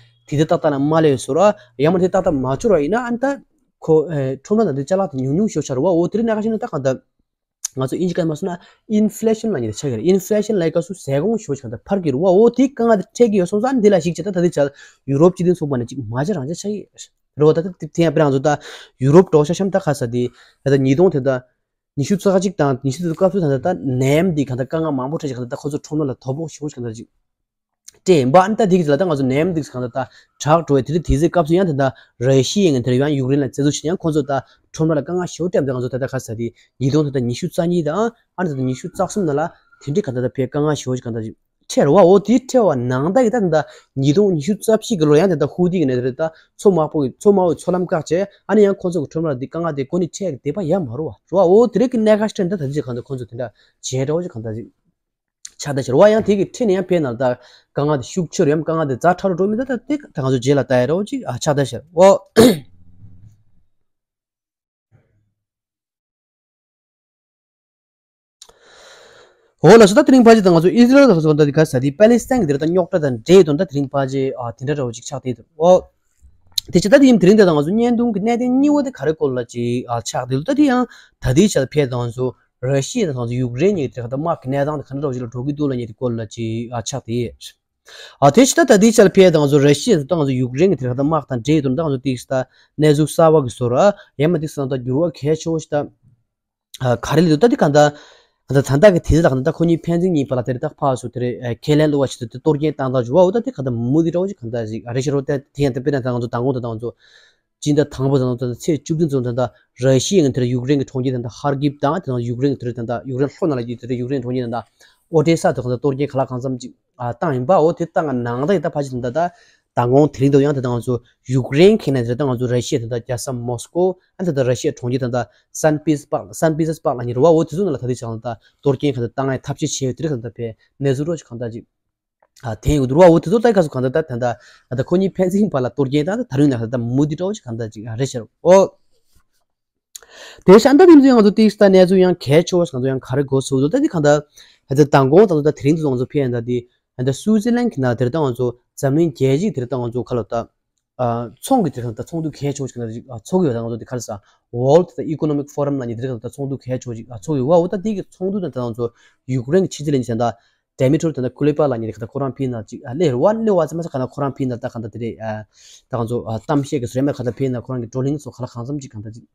དེ་དེ་ཏག་ཏག་ལ་མ་སླེབས་ཡོད་ཟེར་བ་ཡང་མ་དེ་ཏག་ཏག་མ་འབྱོར་བ་ཡིན་ན་ཨ་ནི་ད་ཁོ་ཁྲོམ་ར་ནང་དེ་ཅ་ལག་དེ་ཉུང་ཉུང་ཞེ་པོ་ཆགས་རེད་བ། འོ་དེ་རིང་གནད་འགག་ཞིག་ནི་ད་གང་ལྟར། ང་ཚོ་དབྱིན་ཇི་སྐད་མ་སོང་ན་ཨིན་ཕི་ལེ་ཤན་ལབ་མཁན་དེ་ཆགས་ཀྱི་རེད། ཨིན་ཕི་ལེ་ཤན་ལབ་སྐབས་སུ་ཟས་གོང་ཞེ་པོ་ཞིག་གང་ལྟར་འཕར་གྱི་རེད་བ། འོ་དེ་དཀའ་ངལ་དེ་འཕྲད་ཀྱི་ཡོད་སོང་ཙང་འདི་ལ་གཞིགས་བྱས་ད་ད་ལྟའི་ཆར་ཡུ་རོབ་སྤྱི་མཐུན་ཚོགས་པ་ནས་ཅིག་མ་བྱས་རང་བྱས་ཆགས་ཀྱི་རེད་བ། ད་དེ་དེ་ཡང་དཔེར་ང་ཚོ་ད་ཡུ་རོབ་འགྲོ་ཤག་གཤམ་ད་ག་ས་དེ་ད་ལྟ་ཉིས་སྟོང་དེ་ད་ཉི་ཤུ་རྩ་གཅིག་དང་ཉི་ཤུ་དེ་སྐབས་སུ་ད་ལྟ་ནད་ཡམས་འདི་གང་ལྟར་དཀའ་ངལ་མང་པོ་འཕྲད་ཅིག་གང་ལྟར་ད་ཁོ་ཚོ་ཁྲོམ་ར་ལ་དོ་ཕོག་ཞེ་པོ་ཞིག་གང་ལྟར་ཅིག་སྤྲད་ཡིན་པ། ཨ་ནི་ད་དེ་གི་ལ་ད་ང་ཚོ་ནད་ཡམས་འདི་གང་ལྟར་ད་དྲག་འགྲོ་བའི་དེ་རིང་དེ་ཚེ་སྐབས་སུ་ཡང་དེ་ད་ར་ཤི་ཡའི་ངན་དེར་ཡང་ཡུཀ་རེན་ལ་རྩིས་འཛུགས་བྱེད་ཡང་ཁོང་ཚོ་ད་ཁྲོམ་ར་ལ་དཀའ་ངལ་ཞེ་པོ་སྤྲད་པ་ད་ང་ཚོ་ད་ལྟ་ག་ས་དེ་ཉིས་སྟོང་ད་ལྟ་ཉི་ཤུ་རྩ་གཉིས་དང་ཨ་ནི་ད་ལྟ་ཉི་ཤུ་རྩ་གསུམ་ནང་ལ་ དེ་འདྲའི་ག་ད་ད་ཕའི་དཀའ་ངལ་ཞེ་པོ་ཅིག་ག་ད་ཅིག་འཕྲད་རེད་བ། འོ་དེ་འཕྲད་པ་ནང་ད་ཡི་ད་ད་ཉིས་སྟོང་ཉི་ཤུ་རྩ་བཞི་གི་ལོ་ཡང་དེ་ད་ཧུ་ཏི་གི་ནས་དེ་ད་མཚོ་དམར་པོ་གི་མཚོ་དམར་པོའི་མཚོ་ལམ་བཀག་བྱས། ཨ་ནི་ཡང་ཁོང་ཚོ་གི་ཁྲོམ་ར་དེ་དཀའ་ངལ་དེ་ཁོ་ནི་འཕྲད་ཀྱི་བསྡད་པ་ཡ་མ་རེད་བ། རེད་བ། འོ་དེ་རིགས་ཀྱི་གནད་འགག་ཞིག་འཕྲད་ད་ད་ཅིག་ག་ད་ཁོང་ཚོ་དེ་འདྲ་བྱས་འདྲ་བོ་ཅིག་ག་ད་ཅིག་ཆགས་ད་ཤར་བ། ཡང་དེ་གི་ཁྲིད་ནས་ཡང་ཕེབས་ན་ད་དཀའ་ངལ་དེ་ཤུགས་ཆེ་རུ་ཡང་དཀའ་ངལ་དེ་ཛ་དྲག་རུ་འགྲོ་མི་ད་ད་དེ་ད་ང་ཚོ་རྗེས་ལ་ལྟ་ཡ་རོ་ཅིག་ཨ་ཆགས་ད་ཤར། འོ། འོ་ལགས་སོ། ད་དེ་རིང་ཕལ་ཆེར་ད་ང་ཚོ་ཨི་སི་རལ་ད་ང་ཚོ་ད་དེ་ག་ས་དེ་པེ་ལི་སི་ཐན་གི་དེ་ད་རྙོག་དྲ་དང་འབྲེལ་དོན་ད་དེ་རིང་ཕལ་ཆེར་ཨ་དེ་འདྲ་རོ་ཅིག་ཆགས་དེ་འདུག་འོ། དེ་ཕྱིར་ད་དེ་ཡིན་དེ་རིང་དེ་ད་ང་ཚོ་བརྙན་ཐུང་གི་གནད་དོན་གཉིས་པ་དེ་ག་རེ་སྐོར་ལ་ཅིག་ཨ་ཆགས་དེ་འདུག་ད་དེ་ཡང་ད་དེའི་ཆར་ཕེབས་ད་ང་ཚོ་ར་ཤི་ཡ་དང་ང་ཚོ་ཡུཀ་རེན་གཉིས་དེ་ག་ད་དམག་གི་གནས་སྟངས་དེ་ག་འདྲ་རོ་ཅིག་ལ་འགྲོ་གི་འདུག་ལབ་མཁན་དེ་སྐོར་ལ་ཅིག་ཨ་ཆགས་དེ། ཨ་དེ་ཕྱིར་ད་ད་ལྟའི་ཆར་ཕེབས་ད་ང་ཚོ་ར་ཤི་ཡ་དང་ང་ཚོ་ཡུཀ་རེན་གྱི་དེ་ལ་ད་དམག་དང་འབྲེལ་དུ་ད་ང་ཚོ་ཏིག་ད་གནས་ཚུལ་གསར་བ་གི་བཟོ་འདྲ་ཡང་མ་ཏིག་ད་འགྱུར་བ་གལ་ཆེ་བོ་ཞིག་ད་ག་རེ་ལས་འདུག་ད་དེ་ག་ད་ད་ད་ལྟ་གི་དེ་ལ་ག་ད་ད་ཁོ་གཉིས་ཕན་ཚུན་གཉིས་བར་ལ་དེ་རེད། ད་ཕར་ཚུར་དེ་རེད་ཁས་ལེན་བླུག་པ་ཞིག་ད་དེ་གཏོར་སྐྱོན་བཏང་ད་འགྱུར་བ་འོ་ད་དེ་ག་ད་མུ་མཐུད་འདྲ་བོ་ཞིག་ག་ད་ཞིག་རེད་ཤག་རོ། ད་དེ་ཡང་ད་དཔེར་ན་ད་ང་ཚོ་མདང་དགོང་ད་ད་ང་ཚོ་སྤྱི་ཟླ་དང་པོ་ད་ང་ཚོ་ད་ཚེས་བཅུ་བདུན་ཙམ་ད་ད་ར་ཤི་ཡའི་དེ་རེད་ཡུཀ་རེན་གྱི་གྲོང་ཁྱེར་ད་ད་ཧར་ཀིབ་དང་དེ་དང་ཡུཀ་རེན་གྱི་དེ་རེད་ད་ད་ཡུཀ་རེན་ལྷོ་ནང་ལ་ཡོད་དེ་རེད་ཡུཀ་རེན་གྲོང་ཁྱེར་ད་ད་ཨོ་ཏེ་ས་དེ་ག་ད་གཏོར་སྐྱོན་ག་ལ་གང་འཚམ་ཅིག་ཨ་བཏང་ཡིན་པ། འོ་དེ་བཏང་ནང་ད་ཡིན་ད་ཕལ་ཆེར་ད་ད་མདང་དགོང་དེ་རིང་དུ་ཡང་ད་ད་ང་ཚོ་ཡུཀ་རེན་གྱི་ནས་དེ་ད་ང་ཚོ་ར་ཤི་ཡ་དེ་ད་རྒྱལ་ས་མོ་སི་ཀོ་ཨ་ད་ད་ར་ཤི་ཡའི་གྲོང་ཁྱེར་ད་ད་སན་པི་ཏེར་སྦུག་སན་པི་ཏེར་སྦུག་ལ་ཉེ་རུ་བ། འོ་དེ་ཚོ་ནང་ལ་ད་དེ་ཆ་ད་གཏོར་སྐྱོན་ག་ད་བཏང་ཡ་ཐབས་ཤེས་བྱས་ཡོད་དེ་རེད་ག་ད་ཕའི་གནས་ཚུལ་རོ་ཞིག་གང་ད་ཅིག་ཨ་དེ་ཡོད་རུ་བ། འོ་དེ་ཚོ་ད་ག་ཚོད་གང་ད་ད་ད་ད་ད་ཁོ་གཉིས་ཕན་ཚུན་བར་ལ་གཏོར་སྐྱོན་ད་ད་ད་རུང་ན་ག་ད་མུ་མཐུད་འདྲ་བོ་ཞིག་གང་ད་ཅིག་རེད་ཤག་རོ། འོ། དེ་ཤ་འདྲ་དེ་ཚོ་ང་ཚོ་ཏིག་ད་གནས་ཚུལ་ཡང་གལ་ཆེ་བ་ང་ཚོ་ཡང་ག་རེ་གོ་སོང་འདུག་ད་དེ་གང་ལྟར་ད་ལྟ་མདང་དགོང་ད་ལྟ་དེ་རིང་དུ་ང་ཚོ་ཕེབས་ཡ་ད་དེ་ད་ལྟ་སུའུ་ཙི་ལན་གྱི་ནང་དེར་ད་ང་ཚོ་འཛམ་གླིང་རྒྱལ་སྤྱིའི་དེར་ད་ང་ཚོ་ག་ལ་ད་ཚོང་གི་དེར་ད་ཚོགས་འདུ་གལ་ཆེ་བ་ཞིག་ད་ཅིག་ཚོགས་ཀྱི་ཡོད། ད་ང་ཚོ་དེ་ག་རེ་ཟ་World Economic Forum་ལ་ནི་དེར་ད་ཚོགས་འདུ་གལ་ཆེ་བ་ཞིག་ཚོགས་ཡོད་བ། འོ་ད་དེ་གི་ཚོགས་འདུ་ད་ད་ང་ཚོ་ཡུཀ་རེན་གྱི་ཕྱི་སྲིད་བློན་ཆེན་ད་ཌེ་མི་ཊྲོ་ད་ད་ཀུ་ལེ་པ་ལ་ནི་ག་ད་ཁོ་རང་ཕེབས་ན་ཅིག་ལས་རེད་བ། ལས་བ་ཙམ་མ་ཟད་ག་ད་ཁོ་རང་ཕེབས་ན་ད་ག་ད་དེ་རེད། ད་ང་ཚོ་གཏམ་བཤད་ཀྱི་བཟོ་ཡ་མེད་ག་ད་ཕེབས་ན་ཁོ་རང་གི་བགྲོ་གླེང་སོགས་ག་ལ་གང་འཚམ་ཅིག་ག་ད་ཅིག་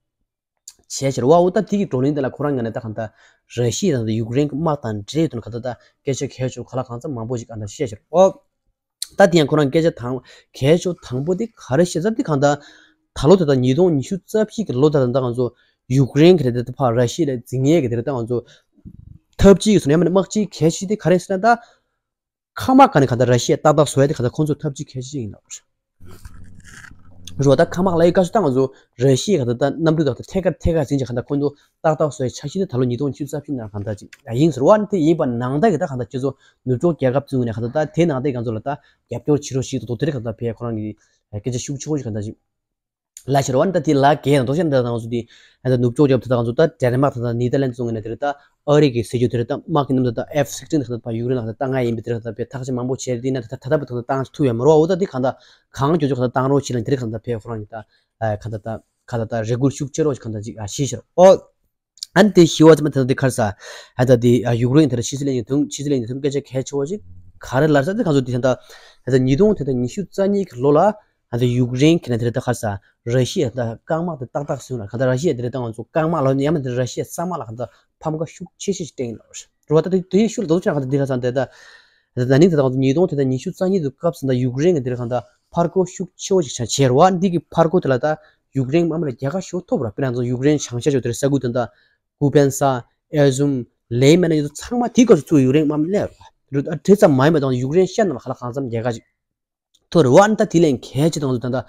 བྱས་ཕྱིར་བ། འོ་ད་དེ་གི་བགྲོ་གླེང་དེ་ལ་ཁོ་རང་ངོས་ནས་ད་གང་ལྟར་ར་ཤི་ཡ་དང་ཡུཀ་རེན་གྱི་དམག་དང་འབྲེལ་དོན་ག་ད་ད་སྐད་ཆ་གལ་ཆེ་ག་ལ་གང་འཚམ་མང་པོ་ཞིག་ག་ད་བཤད་ཕྱིར། འོ་ད་དེ་ཡང་ཁོ་རང་སྐད་ཆ་དང་གལ་ཆེ་དང་པོ་དེ་ག་རེ་བཤད་ས་དེ་གང་ལྟར་ད་ལོ་དེ་ད་ཉིས་སྟོང་ཉི་ཤུ་རྩ་བཞི་གི་ལོ་ད་ད་ང་ཚོ་ཡུཀ་རེན་གྱི་རེད་དེ་ཕར་ར་ཤི་ཡ་ལ་འཛིང་ཡས་ཀྱི་དེ་རེད། ད་ང་ཚོ་འཐབ་ཇུས་ཀྱི་སོ་ནས་ཡང་མིན་ན་དམག་སྤྱིའི་གལ་ཆེ་དེ་ག་རེ་ཟེར་ན་ད། མཁའ་དམག་ག་ནས་ག་ད་ར་ཤི་ཡ་ཏག་ཏག་བཟོ་ཡ་དེ་ག་ད་ཁོང་ཚོའི་འཐབ་ཇུས་གལ་ཆེ་ཡིན་ལ། རོ་ད་མཁའ་དམག་ལ་ཡི་བཀའ་ཤོག་ད་ང་ཚོ་ར་ཤི་ཡ་ག་ད་ད་གནམ་གྲུ་དག་ད་ཐད་ཀར་ཐད་ཀར་ཟིན་ཅིག་ག་ད་ཁོང་ཚོ་ཏག་ཏག་བཟོ་ཡ་འཆར་གཞི་དེ་ད་ལོ་ཉིས་སྟོང་ཉི་ཤུ་རྩ་བཞི་ནང་ག་ད་ཅིག་ཡིན་ཟེར་བ། ནི་དེ་ཡིན་པ་ནང་ད་གི་ད་ག་ད་ཁྱེད་ཚོ་ནུབ་ཕྱོགས་རྒྱལ་ཁབ་ཚོའི་ངོས་ནས་ག་ད་ད་དེ་ནང་ད་ང་ཚོ་ལ་ད་རྒྱབ་སྐྱོར་བྱེད་རོགས་ཞིག་ཏོག་ཏོག་དེ་རེད་ག་ད་ཕའི་ཁོ་རང་གི་སྐད་ཆ་ཤུགས་ཆེ་བོ་ཞིག་ག་ད་ཅིག་ལ་ཕྱིར་བ་ནི་ད་དེ་ལ་གས་དང་དོ་ཤ་འདི་དང་སུ་དེ་ཨ་ད་ནུབ་ཕྱོགས་རྒྱབ་དེ་དང་སུ་ད་ཌེན་མཱག་དང་ནེ་དར་ལན་ཙུང་ནས་དེ་རེད། ད་ཨ་རི་གི་ཟེར་རྒྱུ་དེ་རེད། ད་དམག་གི་ནང་དུ་ད་ཨེཕ་སིག་སྟིན་དེ་ད་ཕ་ཡུཀ་རེན་ལ་ད་ལྟ་ང་ཡིན་པའི་དེ་རེད། ད་ཕེ་ཐག་ཆེ་མང་པོ་བྱས་དེ་ན་ད་ད་ད་བུ་ད་ད་བཏང་ཐུབ་ཡ་མ་རོ། འོ་ད་དེ་གང་ད་གང་ཅོ་ཅོ་གང་ད་བཏང་རོགས་བྱེད་ལ་དེ་རེད། གང་ད་ཕེ་ཁོ་རང་གི་ད་གང་ད་ད་གང་ད་ད་རེ་སྐུལ་ཤུགས་ཆེ་རོགས་གང་ད་ཅིག་ཨ་ཤེས་ཤར་ཨོ། ཨ་ནི་དེ་ཞི་བ་ཙམ་དེ་དེ་ཁར་ས་ཨ་ད་དེ་ཡུཀ་རེན་དེ་ཕྱི་སྲིད་བློན་ཆེན་དུང་ཕྱི་སྲིད་བློན་ཆེན་དུང་སྐད་ཆ་གལ་ཆེ་བ་ཞིག་ག་རེ་ལར་ས་དེ་གང་ཚོ་དེ་ད་ཨ་ད་ཉིས་སྟོང་དེ་ད་ཉི་ཤུ་རྩ་གཉིས་ཀྱི་ལོ་ལ་ཨ་ད་ཡུཀ་རེན་གྱི་ནས་དེ་ད་ཁར་ས་ར་ཤི་ཡ་ད་རྐང་དམག་དེ་ཏག་ཏག་སོང་ལ་ག་ད་ར་ཤི་ཡ་དེ་ད་ང་ཚོ་རྐང་དམག་ལ་ཡང་མ་དེ་ར་ཤི་ཡ་ས་དམག་ལ་ག་ད་ཕམ་ཁ་ཤུགས་ཆེ་ཤོས་ཤིག་སྟེང་ལ་རུ་བ་ད་དེ་དེ་ཤུལ་དོ་ཆ་ག་ད་དེ་ཁར་ས་དེ་ད་ཨ་ད་ནིང་དེ་ད་ང་ཚོ་ཉིས་སྟོང་དེ་ད་ཉི་ཤུ་རྩ་གཉིས་དུ་སྐབས་སུ་ད་ཡུཀ་རེན་གྱི་དེ་ད་ག་ད་ཕར་རྒོལ་ཤུགས་ཆེ་བོ་ཞིག་བྱས་རུ་བ་འདི་གི་ཕར་རྒོལ་དེ་ལ་ད། ཡུཀ་རེན་དམག་མི་ལ་རྒྱལ་ཁ་ཞེ་པོ་ཐོབ་ར། དཔེར་ན་ང་ཚོ་ཡུཀ་རེན་བྱང་ཤར་ཕྱོགས་དེར་ས་ཁུལ་དེ་འདྲ་ཀུ་པན་ས་ཨེ་ཟུམ་ལེ་མན་ཡོད་ཚང་མ་དེའི་སྐབས་སུ་ཚུར་ཡུཀ་རེན་དམག་མི་སླེབས་ར། དེ་ཙམ་མ་ཡིན་པ་དང་ཡུཀ་རེན་ཤར་ནང་ལ་ག་ལ་གང་འཚམ་རྒྱལ་ཁ་ཅིག་ཐོབ་རེད་བ། ཨ་ནི་ད་དེ་ལས་གལ་ཆེ་དང་ཚོ་ད་ལྟ་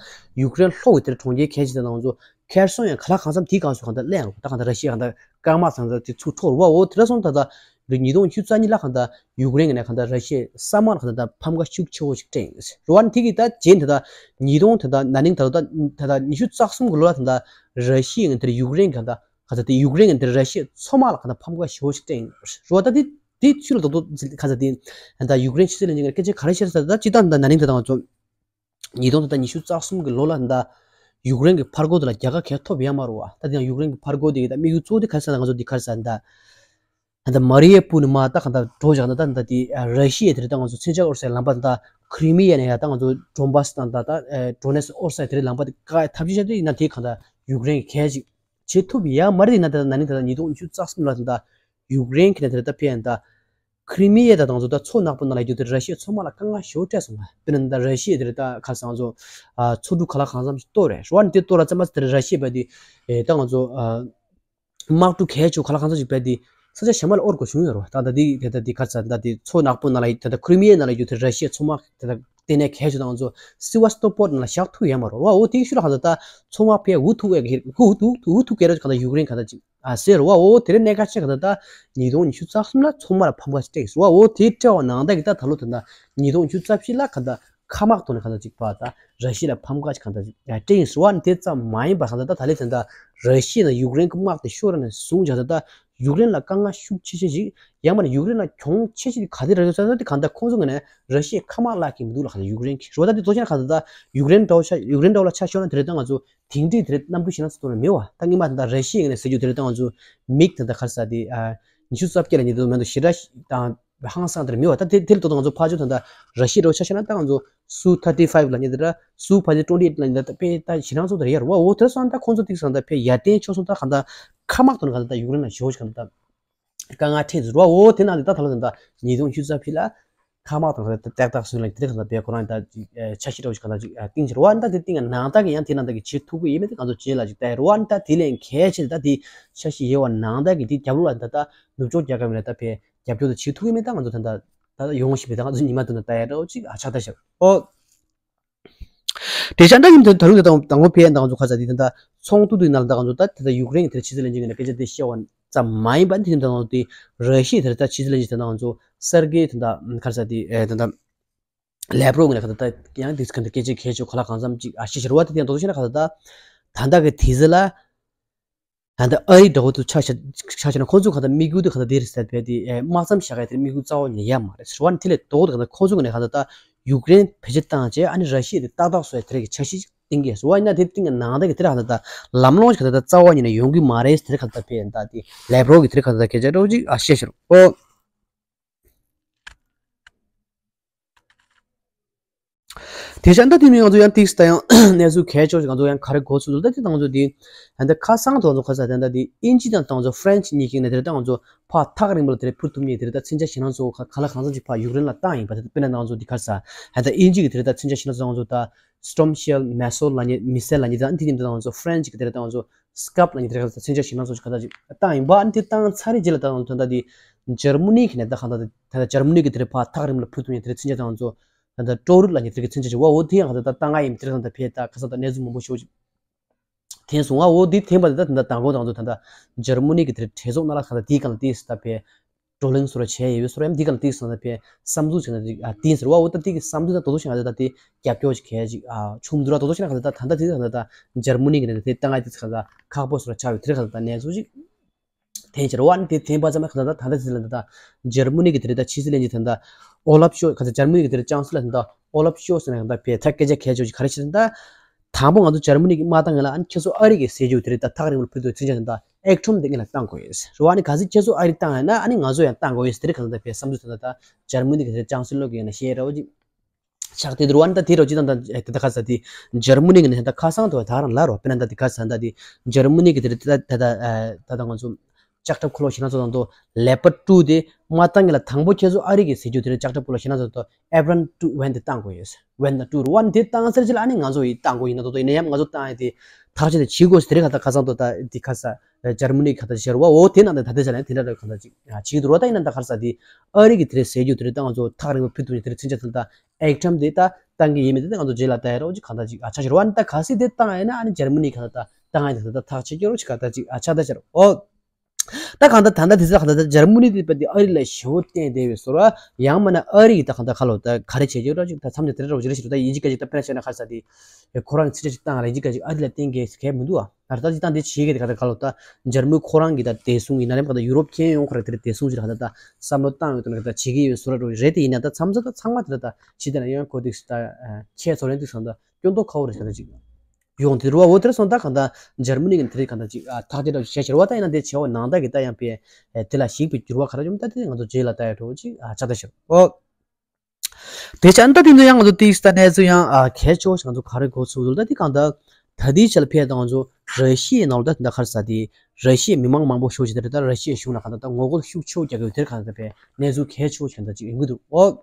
ཡུཀ་རེན་ལྷོ་གི་དེར་གྲོང་ཁྱེར་གལ་ཆེ་དང་ཚོ་ཁེར་སོང་ཡང་ག་ལ་གང་འཚམ་དེའི་སྐབས་སུ་གང་ལྟར་སླེབས་ར། ད་གང་ལྟར་ར་ཤི་ཡ་གང་ལྟར་རྐང་དམག་ཚང་ཚ་དེ་ཚུར་འཕྲོག་ར་བ། འོ་དེ་འདྲ་སོང་ད་ལྟ་ཉིས་སྟོང་ཉི་ཤུ་རྩ་གཉིས་ལ་གང་ལྟར། ཡུཀ་རེན་གྱི་ནས་གང་ལྟར་ར་ཤི་ཡའི་ས་དམག་ལ་གང་ལྟར་ཕམ་ཁ་ཤུགས་ཆེ་བོ་ཞིག་སྤྲད་ཡོད་ཟེར་རོ། ཨ་ནི་དེ་གི་ད་རྗེས་དེ་ད་ཉིས་སྟོང་དེ་ད་ན་ནིང་ད་ལོ་ད་ད་ཉི་ཤུ་རྩ་གསུམ་གི་ལོ་ལ་ད་ད་ར་ཤི་ཡའི་ངན་དེར་ཡུཀ་རེན་གང་ལྟར་ག་ཚ་དེ་ཡུཀ་རེན་གྱི་འདིར་ར་ཤི་ཡའི་མཚོ་དམག་ལ་གང་ལྟར་ཕམ་ཁ་ཞེ་བོ་ཞིག་སྤྲད་ཡོད་ཟེར་རོ། ད་དེ་དེ་ཚུལ་ལ་ད་དོ་ག་ཚ་དེ་ད་ཡུཀ་རེན་ཕྱི་སྲིད་བློན་ཆེན་གྱི་སྐད་ཆ་ག་རེ་བཤད་ཟེར་ད་ཅི་ད་ད་ན་ནིང་དེ་ད་ང་ཚོ་ཉིས་སྟོང་ད་ད་ཉི་ཤུ་རྩ་གསུམ་གི་ལོ་ལ་ད་ཡུཀ་རེན་གྱི་ཕར་རྒོལ་དེ་ལ་རྒྱལ་ཁ་གས་ཐོབ་ཡ་མ་རོ་བ། ད་དེ་ཡང་ཡུཀ་རེན་གྱི་ཕར་རྒོལ་དེ་གི་ད་དམིགས་ཡུལ་གཙོ་བོ་དེ་ག་ཚ་ད་ང་ཚོ་དེ་ག་ཚ་ད། ད་མ་རི་ཡ་པུལ་ནས་མར་ད་གང་ལྟར་འགྲོ་བཞག་ན་ད་ད་དེ་ར་ཤི་ཡ་དེ་རེད། ད་ང་ཚོ་མཚོན་ཆ་དབོར་སའི་ལམ་པ་ད་ཁི་རི་མི་ཡ་ནས་ཡ་ད་ང་ཚོ་ཌོན་བྷ་སི་དང་ད་ད་ཌོ་ནེ་སི་དབོར་སའི་དེ་རེད་ལམ་པ་དེ་བཀག་ཐབས་ཤེས་བྱས་ཏེ་ཡིན་ན་དེ་གང་ལྟར་ཡུཀ་རེན་གྱི་གལ་ཅིག་བྱེད་ཐུབ་ཡ་མ་རེད། ཡིན་ན་ད་ད་ན་ནིང་ད་ད་ཉིས་སྟོང་ཉི་ཤུ་རྩ་གསུམ་ལ་ད་ཡུཀ་རེན་གྱི་ནས་དེ་རེད་ད་ཕེ་ཡ་ད་ཁི་རི་མི་ཡ་ད་ད་ང་ཚོ་ད་མཚོ་ནག་པོ་ནང་ལ་རྒྱུག་དེ་ར་ཤི་ཡའི་མཚོ་དམག་ལ་དཀའ་ངལ་ཞེ་པོ་སྤྲད་སོང་བ། དཔེར་ན་ད་ར་ཤི་ཡ་དེ་རེད་ད་ག་ཚ་ང་ཚོ་མཚོ་གྲུ་ག་ལ་གང་འཚམ་ཞིག་གཏོར་རེད་རོ། ཨ་ནི་དེ་གཏོར་ལ་ཙམ་པ་དེ་ར་ཤི་ཡ་བས་དེ་ད་ང་ཚོ། དམག་གྲུ་གལ་ཆེ་ག་ལ་གང་འཚམ་ཞིག་བས་ཏེ་ ས་ཆ་གཞན་པ་ལ་དབོར་དགོས་བྱུང་ཡོད་རེད་བ། ད་ད་འདི་དེ་ད་འདི་ག་རེ་ཟེར། ད་འདི་མཚོ་ནག་པོ་ནང་ལ་ད་ད་ཁི་རི་མི་ཡའི་ནང་ལ་ཡོད་དེ་ར་ཤི་ཡའི་མཚོ་དམག་དེ་ད་ལྟེ་གནས་གལ་ཆེ་དང་ཚོ་སི་ཝ་སི་ཏོ་པོར་ནང་ལ་བཞག་ཐུབ་ཡོད་མ་རེད་བ། འོ་དེའི་ཤུལ་ལ་གང་ལྟར་ད་མཚོ་དམག་ཕར་འུ་ཐུག་ཡ་གི་འུ་ཐུག་འུ་ཐུག་འུ་ཐུག་གི་རེད། གང་ལྟར་ཡུཀ་རེན་གང་ལྟར་ཅིག་ཨ་ཟེར་བ། འོ་དེ་རིང་གནད་འགག་ཆེ་གང་ལྟར་ད་ཉིས་སྟོང་ཉི་ཤུ་རྩ་གསུམ་ལ་མཚོ་དམག་ལ་ཕམ་ཁ་སྤྲད་ཟེར་བ། འོ་དེ་སྤྲད་པ་ནང་ལྟར་གི་ད་ད་ལོ་ད་ལྟ་ཉིས་སྟོང་ཉི་ཤུ་རྩ་བཞི་ལ་གང་ལྟར་མཁའ་དམག་ཐོག་ནས་གང་ལྟར་ཅིག་པ་ད་ར་ཤི་ཡ་ལ་ཕམ་ཁ་ཅིག་གང་ལྟར་ཅིག་སྤྲད་ཡིན་ཟེར་བ། ནི་དེ་ཙམ་མ་ཡིན་པ་གང་ལྟར་ད་ད་ལོ་ད་ལྟ་ར་ཤི་ཡ་ནས་ཡུཀ་རེན་གྱི་དམག་དེ་ཤོར་ནས་བཟུང་བྱས་ད་ད་ཡུཀ་རེན་ལ་དཀའ་ངལ་ཤུགས་ཆེ་ཤོས་ཤིག་ཡང་མིན་ན་ཡུཀ་རེན་ལ་གྱོང་ཆེ་ཤོས་དེ་ག་དེ་རེད་ཟེར་ན། དེ་གང་ལྟར་ཁོང་ཚོ་ངོས་ནས་ར་ཤི་ཡའི་མཁའ་དམག་བརླག་གི་མི་འདུག་ལ། གང་ལྟར་ཡུཀ་རེན་གྱི་རེད་བ། ད་དེ་ཚོ་ཆ་ན་གང་ལྟར་ད་ཡུཀ་རེན་འདྲ་བོ་ཆ་ཡུཀ་རེན་འདྲ་བོ་ལ་ཆ་ཤོར་ན་དེ་རེད། ད་ང་ཚོ་དེང་དུས་དེ་རེད། གནམ་གྲུ་ཞེད་སྣང་ཚོ་ཐོག་ལ་མེད་བ། ད་སྔོན་མ་ད་ལྟ་ར་ཤི་ཡའི་ངོས་ནས་ཟེར་རྒྱུ་དེ་རེད། ད་ང་ཚོ་མིག་ད་ལྟ་ག་རེ་ཟེར་དེ་ཨ་ཉི་ཤུ་རྩ་བརྒྱད་ལ་ཉེ་དུ་མེད་འདུག་ཞེ་དྲག་དང་ཧང་སང་དེ་རེད་མེད་བ། ད་དེ་དེ་ལ་ལྟོས་དང་ང་ཚོ་ཕར་ཕྱོགས་ད་ལྟ་ར་ཤི་ཡ་འདྲ་བོ་ཆ་བཞག་ན་ད་ང་ཚོ་སུ་ཐར་ཊི་ཕའིབ་ལབ་མཁན་དེ་ར་སུ་ཕ་ཇེ་ཊུ་ཝེན་ཊི་ཨེ་ཊི་ལབ་མཁན་དེ་ད་དཔེ་ད་ཞེད་སྣང་ཚོ་དེ་རེད་ཡ་རེད་བ། འོ་དེ་སོང་ད་ཁོང་ཚོ་དེ་སོང་ད་དཔེ་ཡར་ཐོན་ཆོག་སོང་། ད་གང་ལྟར་མཁའ་དམག་ཐོག་ནས་གང་ལྟར་ད་ཡུཀ་རེན་ལ་ཞེ་པོ་ཞིག་གང་ལྟར་དཀའ་ངལ་འཕྲད་ཟེར་བ། འོ་དེ་ནང་ལ་ད་ད་ལོ་ད་ལྟ་ཉིས་སྟོང་ཉི་ཤུ་རྩ་བཞི་ལ་མཁའ་དམག་དང་ད་ཏག་ཏག་སུ་ལ་དེ་ག་ད་བས་ཁོ་རང་ད་འཆར་གཞི་འདྲ་བོ་ཞིག་ག་ད་ཅིག་བཏིང་ཟེར་བ། ད་དེ་བཏིང་ནང་ད་གི་ཡང་དེ་ནང་ད་གི་བྱེད་ཐུབ་ཀྱི་ཡིན་མིན་དེ་ང་ཚོ་རྗེས་ལ་ཅིག་ལྟ་ཡ་རེད་བ། ད་དེ་ལས་གལ་ཆེ་ད་དེ་འཆར་གཞི་ཡོད་བ་ནང་ད་གི་དེ་རྒྱབ་ལོགས་ལ་ད་ད་ནུབ་ཕྱོགས་རྒྱལ་ཁབ་ཡིན་ན་ད་བས་རྒྱབ་སྐྱོར་དེ་བྱེད་ཐུབ་ཀྱི་མིན་ད་ང་ཚོ་ད་ད་ད་ཡོང་བཞིན་པའི་ད་ང་ཚོ་ཉི་མ་དེ་ནང་ལྟ་ཡ་འདྲ་བོ་ཅིག་ཨ་ཆགས་ད་ཤག་ཨོ། དེ་ཆ་འདྲ་ཡིན་དུས་ད་རུང་དེ་དང་དང་པོ་ཕེ་ཡན་དང་ཚོ་ཁ་ས་དེ་དེ་འདྲ་ཚོགས་འདུ་དུས་ནང་ལ་ད་གང་ཚོ་ད་དེ་ད་ཡུཀ་རེན་གྱི་དེར་ཕྱི་སྲིད་བློན་ཆེན་གྱི་ནས་སྐད་ཆ་དེ་བཤད་པ་ཙམ་མ་ཡིན་པ་དེ་དེ་འདྲ་ཚོ་དེ་ར་ཤི་ཡའི་དེར་ད་ཕྱི་སྲིད་བློན་ཆེན་དེ་འདྲ་ཚོ་སར་གེ་དེ་འདྲ་ཁ་ས་དེ་ཨེ་དེ་འདྲ་ལེབ་རོབ་གྱི་ནས་ཁ་ས་ད་ཡང་དེ་ཁ་ད་སྐད་ཆ་གལ་ཆེ་གོ་ལ་གང་འཚམ་ཅིག་ཨ་ཤེས་ཤེས་ར་བ། དེ་དེ་འདྲ་ཚོ་ཤེས་ན་ཁ་ས་ད་ད་ལྟ་གི་དེ་ཟེར་ལ། ད་ལྟ་ཨ་རི་འདྲ་བོ་དུ་ཆ་བཞག་ཆ་བཞག་ན་ཁོང་ཚོ་ག་ད་དམིགས་ཡུལ་དུ་ག་ད་དེ་རེད་ཟེར་བས་དེ་ཨེ་དམག་མཚམས་བཞག་ཡ་དེ་དམིགས་ཡུལ་རྩ་བ་ཉིད་ཡ་མ་རེད་ཟེར་བ། དེ་ལས་ལྡོག་དུ་ག་ད་ཁོང་ཚོ་ག་ནས་ག་ད་ད་ཡུཀ་རེན་བེད་སྤྱོད་བཏང་བྱས་ཨ་ནི་ར་ཤི་ཡ་དེ་ཏག་ཏག་བཟོ་ཡ་དེ་རེད་ཀྱི་འཆར་གཞི་བཏིང་གི་ཟེར་བ། ཡིན་ན་དེ་བཏིང་གི་ནང་ད་གི་དེ་ར་ག་ད་ད་ལམ་ལྷོང་ཞིག་ག་ད་ད་རྩ་བ་ཉིད་ནས་ཡོང་གི་མ་རེད་ཟེར་ག་ད་ད་བས་ད་དེ་ལེབ་རོབ་གི་དེ་ར་ག་ད་ད་སྐད་ཆ་འདྲ་བོ་ཅིག་ཨ་བཤད་ཤེས་རོགས་ཨོ། དེ་བཞིན་ད་དེ་ནས་ང་ཚོ་ཡང་ཏིག་ད་ཡང་གནས་ཚུལ་གལ་ཆེ་ཤོས་ང་ཚོ་ཡང་ག་རེ་གོ་ཚུལ་འདུག་ད་དེ་ང་ཚོ་དེ་ད་ཁ་སང་དུ་ང་ཚོ་ཁ་ས་ད་ད་དེ་དབྱིན་ཇི་དང་ད་ང་ཚོ་ཧྥ་རན་ཆི་གཉིས་ཀྱི་ནས་དེ་ད་ང་ཚོ་ཕ་ཐག་རིང་པོ་ལ་དེ་རེད་འཕུར་ཐུབ་མཁན་དེ་རེད་ད་མཚོན་ཆ་ཞེད་སྣང་ཚོ་ག་ག་ལ་གང་འཚམ་ཅིག་ཕ་ཡུཀ་རེན་ལ་བཏང་ཡིན་པ། དེ་དཔེར་ན་ད་ང་ཚོ་དེ་ཁ་ས་ད་དབྱིན་ཇི་གི་དེ་རེད་ད་མཚོན་ཆ་ཞེད་སྣང་ཚོ་ང་ཚོ་ད་སི་ཊོམ་ཤེལ་མེ་སོལ་ལ་ཉེ་མི་སེལ་ལ་ཉེ་ད་དེ་ནས་ད་ང་ཚོ་ཧྥ་རན་ཆི་གི་དེ་རེད་ད་ང་ཚོ་སི་ཀབ་ལ་ཉེ་དེ་རེད་ད་མཚོན་ཆ་ཞེད་སྣང་ཚོ་ག་ད་ཅིག་བཏང་ཡིན་པ། ཨ་ནི་དེ་བཏང་ཚར་རྗེས་ལ་ད་ང་ཚོ་ད་ད་དེ་འཇར་མ་ནི་གི་ནས་ད་གང་ད་དེ་ད་འཇར་མ་ནི་གི་དེ་རེད་ཕ་ཐག་རིང་པོ་ལ་འཕུར་ཐུབ་མཁན་དེ་རེད་མཚོན་ཆ་ད་ང་ཚོ་ད་ད་ཀྲོ་རུ་ལ་ཉེ་དེ་གི་མཚོན་ཆ་ཞིག་འོ་དེ་ཡང་ད་ད་བཏང་ཡ་ཡིན་དེ་རེད་ད་ཕེ་ད་ཁ་ས་ད་གནས་ཚུལ་མང་པོ་ཞིག་ཐོན་སོང་ང་། འོ་དེ་ཐོན་པ་དེ་ད་ད་མདང་དགོང་དང་ཚོ་ད་ད་འཇར་མ་ནི་གི་དེ་རེད་གྲོས་ཚོགས་ནང་ལ་ཁ་ད་དེའི་སྒང་ལ་དེ་ད་ཕེ་བགྲོ་གླེང་སོགས་ལ་བྱས་ཡོད་སོགས་ཡང་དེའི་སྒང་ལ་དེ་སོང་ད་ཕེ་བསམ་ཚུལ་བྱས་ན་དེ་ཨ་དེ་ཟེར་བ། འོ་ད་དེ་གི་བསམ་ཚུལ་ད་དོ་དོ་ཞིག་ང་ད་ད་དེ་རྒྱབ་སྐྱོར་ཅིག་གལ་ཅིག་ཨ་བྱུང་འདུག་ར། དོ་དོ་ཞིག་ན་ཁ་ད་ད་ད་ད་དེ་ད་ད་འཇར་མ་ནི་གི་ནས་དེ་བཏང་ཡ་དེ་ཁ་ད་ཁག་པོ་སོགས་ལ་ཆགས་ཡོད་དེ་ཁ་ད་ད་གནས་ཚུལ་ཅིག་ཐོན་ཕྱིར་བ་ནི་དེ་ཐོན་པ་ཙམ་ལ་ཁ་ད་ད་ད་ལྟ་ཟེར་ལ་ད་ད་འཇར་མ་ནི་གི་དེ་རེད་ད་ཕྱི་སྲིད་བློན་ཆེན་ད་ད་ཨོ་ལབ་ཤོ་ཁ་ད་འཇར་མ་ནི་གི་དེ་རེད་ཅང་སི་ལ་ད་ད་ཨོ་ལབ་ཤོ་ཟེར་ན་ད་ཕེ་ཐ་སྐད་ཆ་གལ་ཆེ་ཅིག་ག་རེ་བྱེད་ད་དང་པོ་ང་ཚོ་འཇར་མ་ནི་གི་དམག་བཏང་ངེས་ལ་ཨ་ནི་ཁྱེད་ཚོ་ཨ་རི་གི་ཟས་བཅུད་དེ་རེད་ད་ཐག་རིང་པོར་ཕུལ་དུ་ཚིན་ཆ་ད་ད་ཨེག་ཁྲོམ་དེ་ངེས་ལ་བཏང་དགོས་ཡོད་རེད་བ། ཨ་ནི་ག་ཚོད་ཁྱེད་ཚོ་ཨ་རི་བཏང་ཡ་ན་ཨ་ནི་ང་ཚོ་ཡང་བཏང་དགོས་ཡོད་ཟེར་དེ་རེད་ཁ་ད་ད་ཕེ་བསམ་ཚུལ་ད་ད་འཇར་མ་ནི་གི་དེ་རེད་ཅང་སི་ལོ་གི་ཡང་ན་ཤེས་ར་བ་ཅིག་ཆགས་དེ་འདུག་ར། ཨ་ནི་ད་དེ་རོ་ཅི་དང་ད་དེ་ད་ཁ་ས་དེ་འཇར་མ་ནི་གི་ནས་ད་ཁ་སང་དུ་ད་རང་ལ་རོ་དཔེར་ན་ད་དེ་ཁ་ས་ད་དེ་འཇར་མ་ནི་གི་དེ་ད་ད་ད་ད་ད་ང་ཚོ་ལྕགས་ཁྲབ་འཁོར་ལོ་ཞེད་སྣང་ཚོ་དང་དུ་ལེ་པར་ཊུ་དེ་མ་བཏང་གི་ལ་དང་པོ་ཁྱེད་ཚོ་ཨ་རི་གི་ཟས་བཅུད་དེ་རེད་ལྕགས་ཁྲབ་འཁོར་ལོ་ཞེད་སྣང་ཚོ་དང་དུ་ཨེབ་རམ་ཊུ་ཝན་དེ་བཏང་དགོས་ཡོད་ཟེར། ཝན་དང་ཊུ་རུ་ཝན་དེ་བཏང་ཟེར་ཅི་ལ་ཨ་ནི་ང་ཚོ་ཡི་བཏང་དགོས་ཡིན་ན་དོ་དོ་ཡིན་ན་ཡང་ང་ཚོ་བཏང་ཡ་དེ་ཐག་ཆོད་དེ་བྱེད་དགོས་ཟེར་དེ་རེད་ཁ་ད་ཁ་སང་དུ་ད་དེ་ཁ་ས་འཇར་མ་ནི་གི་ཁ་ད་ཤར་བ་འོ་དེ་ནང་དེ་ད་དེ་ཟེར་ན་དེ་འདྲ་རེད་ཁ་ད་ཅིག་བྱེད་དུ་རོ། ད་ཡིན་ན་ད་ཁ་ས་དེ་ཨ་རི་གི་དེ་རེད་ཟས་བཅུད་དེ་རེད་ད་ང་ཚོ་ཐག་རིང་པོ་ཕུལ་ཐུབ་ཡིན་དེ་རེད་ཚིན་ཆ་དེ་ད་ཨེག་ཁྲོམ་དེ་ད་བཏང་གི་ཡིན་མིན་དེ་ད་ང་ཚོ་རྗེས་ལ་ལྟ་ཡ་རོགས་ཅིག་གང་ལྟར་ཅིག་ཨ་ཆ་ཤོར་བ་ནི་ད་ག་སྲིད་དེ་བཏང་ཡིན་ན་ཨ་ནི་འཇར་མ་ནི་ག་ད་ད་བཏང་ཡིན་དེ་ད་ཐག་ཆོད་ཀྱི་རོགས་ཅིག་ག་ད་ཅིག་ཨ་ཆ་ད་ཆ་རོགས་ཨོ། ད་གང་ད་ད་ད་དེ་ཚོ་གང་ད་ད་འཇར་མ་ནི་དེ་པ་དེ་ཨ་རི་ལ་ཞེ་པོ་བརྟེན་བསྡད་པའི་བཟོ་འདྲ། ཡང་མིན་ན་ཨ་རི་ཡི་ད་གང་ད་ཁ་ལོ་ད་ག་རེ་བྱེད་ཀྱི་རོགས་ཅིག་ད་མཚམས་ནས་དེ་འདྲ་རོགས་ཅིག་རེ་ཞིག་རོགས་ད་ཡིན་གཅིག་ག་ཅིག་ད་དཔེར་ན་བཤད་ན་ག་རེ་ཟེར་དེ་ཁོ་རང་ཚིག་ཆ་ཅིག་བཏང་ལ་ཡིན་གཅིག་ག་ཅིག་ཨ་རི་ལ་བརྟེན་གི་གལ་མི་འདུག་ཨ། ད་ལྟ་ཅིག་ད་འདི་བྱེད་གི་དེ་ག་ད་ཁ་ལོ་ད་འཇར་མ་ནི་ཁོ་རང་གི་ད་བདེ་སྲུང་ཡིན་ན་རེམ་ག་ད་ཡུ་རོབ་ཁྱེན་ཡོང་ཁོ་ར་དེ་རེད་བདེ་སྲུང་ཅིག་ད་ག་ད་ད་བསམ་བློ་བཏང་ཡོད་དོ་ན་ག་ད་བྱེད་གི་ཡོད་བཟོ་འདྲ་རོགས་རེད། དེ་ཡིན་ན་ད་མཚམས་ཚ་ད་ཚང་མ་དེ་ད་ད་ཕྱི་དེ་ན་ཡང་གོ་དེ་ད་ཁྱེད་ཚོ་རེད་འདུག་སང་ད་སྐྱོན་ཏོ་ཁ་བོ་རེད་ད་ཅིག་ཡོང་དེ་རུ་བ་འོ་དེར་སོང་ད་གང་ད་འཇར་མ་ནི་གི་དེ་རིགས་གང་ད་ཅིག་ཨ་ཐག་དེ་འདྲ་བཤད་ཤེར་བ་ད་ཡིན་ན་དེ་བྱེད་འོ་ནང་ད་གི་ད་ཡང་པས་དེ་ལ་ཞིག་པའི་འགྱུར་བ་ག་རེ་བྱུང་ད་དེ་ང་ཚོ་རྗེས་ལ་ལྟ་ཡ་འགྲོ་ཅིག་ཨ་ཆ་ད་ཤེར་འོ། དེ་ཆ་ད་དེ་ཚོ་ཡང་ང་ཚོ་ཏིག་ད་གནས་ཚུལ་ཡང་ཨ་གལ་ཆེ་བ་ཞིག་ང་ཚོ་ག་རེ་གོ་ཚུལ་འདུག་ད་དེ་གང་ད་ད་དེའི་ཆ་ལ་ཕེབས་ད་ང་ཚོ་ར་ཤི་ཡའི་ནང་ལ་ད་དེ་འདྲ་ག་རེ་ཟ་དེ་ར་ཤི་ཡའི་མི་མང་མང་པོ་ཤོག་ཅིག་དེ་རེད། ད་ར་ཤི་ཡའི་གཞུང་ལ་གང་ད་ད་ངོ་རྒོལ་ཤུགས་ཆེ་བོ་རྒྱག་གི་ཡོད་དེར་གང་ད་ད་པས་གནས་ཚུལ་གལ་ཆེ་བོ་ཞིག་ད་ཅིག་ཡོང་གི་འདུག་འོ།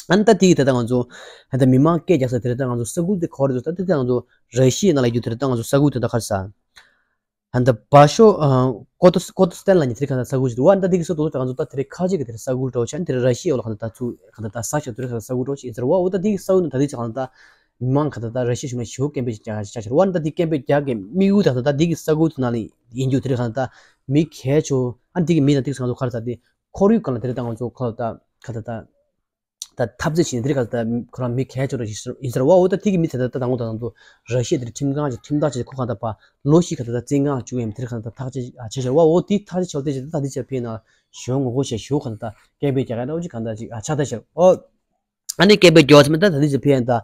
ཨ་ནི་ད་དེ་ཡི་ད་ལྟ་ང་ཚོ་ད་ལྟ་མི་མང་སྐད་རྒྱག་ས་དེ་རེད། ད་ང་ཚོ་ས་ཁུལ་དེ་ག་རེ་འདུག་ད་དེ་ད་ང་ཚོ་ར་ཤི་ཡའི་ནང་ལ་ཡོད་དེ་རེད། ད་ང་ཚོ་ས་ཁུལ་དེ་ད་ག་རེ་ཟ། ཧན་ད་བ་ཤོ་ཀོ་ཏོ་ཀོ་ཏོ་སྟན་ལ་ཉི་ཚེ་གང་ད་ས་ཁུལ་ཞིག་འདུག་བ། ད་དེ་གི་སོ་དོ་གང་ཚོ་ད་དེ་རེ་ཁ་ཅིག་གི་དེ་རེ་ས་ཁུལ་འགྲོ་ཆ་དེ་རེ་ར་ཤི་ཡ་ལ་གང་ད་ད་ཚུ་གང་ད་ད་ས་ཆ་དེ་རེ་གང་ད་ས་ཁུལ་འགྲོ་ཆ་ཡིན་ཟེར་བ། འོ་ད་དེ་གི་ས་ཁུལ་ནང་ད་དེ་ཅི་གང་ད་མི་མང་གང་ད་ད་ར་ཤི་ཡ་གཞུང་ལ་ཞུ་སྐད་འབོད་ཅིག་ཅ་ཅ་ཆ་བ། ད་དེ་སྐད་འབོད་རྒྱག་གི་དམིགས་ཡུལ་ད་ད་ད་དེ་གི་ས་ཁུལ་དུ་ནང་ལ་ཡིན་རྒྱུ་དེ་རེ་གང་ད་མི་གལ་ཆོ་ཨ་དེ་གི་མི་ད་དེ་གང་ཚོ་ཁར་ད་དེ་ཁོར་ཡུག་གང་ལ་དེ་རེ་ད་ང་ཚོ་ཁ་ད་ད་གང་ད་ད། ད་འཐབ་རྩོད་བྱེད་འདིར་ག་ད་ཁོ་རང་མི་གལ་ཆེ་རུ་ཡིན་ཟེར་བ། འོ་ད་དེ་གི་མི་དེ་ད་ད་དང་པོ་དང་དུ་ར་ཤི་ཡ་དེར་ཁྲིམས་ཁང་ཅིག་ཁྲིམས་ཐག་ཅིག་ཁོ་གང་ད་པ་ལོ་ཤི་ག་ད་ད་བཙན་ཁང་བཅུག་ཡིན་དེར་ག་ད་ཐག་ཅིག་ཆེ་ཟེར་བ། འོ་དེ་ཐག་ཅིག་ཆོད་དེ་ཅིག་ད་ད་འདི་ཅིག་ཕེ་ན་ཞོ་ངོ་གོ་ཞེ་ཞོ་ག་ད་སྐད་འབོད་རྒྱག་ག་ད་འོ་ཅིག་ག་ད་ཅིག་ཆགས་ད་ཟེར། འོ་ཨ་ནི་སྐད་འབོད་རྒྱག་ཚེ་མི་ད་ད་འདི་ཅིག་ཕེ་ཡིན་ད་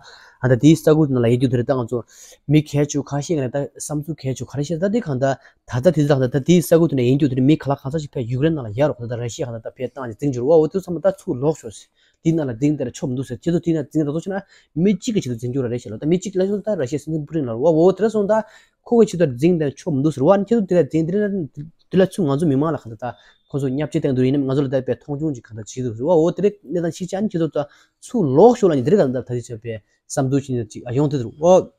ཨ་ད་དེའི་ས་ཁུལ་ནང་ལ་ཡིན་རྒྱུ་དེར་ད་ང་ཚོ་མི་གལ་ཆེ་ཁ་ཤས་ཀྱི་ནས་ད་བསམ་ཚུལ་གལ་ཆེ་ག་རེ་ཤེས་ད་དེ་གང་ད་ད་ད་དེ་ད་ད་ད་དེའི་ས་ཁུལ་དུ་ནས་ཡིན་རྒྱུ་དེར་མི་ག་ལ་གང་ས་ཞིག་ཕེ་ཡུཀ་རེན་ནང་ལ་ཡར་རོ་ག་ད་ད་ར་ཤི་ཡ་ག་ད་ད་ཕེ་བཏང་ཅིག་འཛིང་འགྱུར་བ། འོ་དེ་ཚོ་མ་ད་ཚུར་ལོག་ཤོག་ཟེར། དེ་ན་ལ་འཛིང་དེར་ཆོ་མི་འདུག་ཟེར། ཁྱེད་ཚོ་དེ་ན་འཛིང་ད་ཚོ་ཆེ་ན་མི་གཅིག་གི་ཆེད་དུ་འཛིང་རྒྱུ་ར་རེད་ཤེས་ལ། ད་མི་གཅིག་ལ་སོང་ད་ར་ཤི་ཡ་སྲིད་འཛིན་པུ་ཏིན་ལ་རོ་བ། འོ་དེ་ར་སོང་ད་ཁོ་གི་ཆེད་དུ་འཛིང་དེར་ཆོ་མི་འདུག་ཟེར་བ། ཁྱེད་ཚོ་དེ་ལ་འཛིང་དེ་ལ་དེ་ལ་ཚུར་ང་ཚོ་མི་མང་ལ་ག་ད་ད་ཁོ་ཚོ་བརྙས་བཅོས་བཏང་འདུག་ཡིན་ན་ང་ཚོ་ལ་ད་པའི་མཐོང་ཆུང་ཅིག་ག་ད་བྱེད་འདུག་ཟེར་བ། འོ་དེ་རེད་གནས་སྟངས་ཤིག་ཅན་ཁྱེད་ཚོ་ད་ཚུར་ལོག་ཤོག་ལ་ནི་དེ་རེད་ག་ད་ད་དེ་ཆོ་པའི་བསམ་ཚུལ་ཞིག་ཅིག་ཡོང་དེ་འདུག་འོ།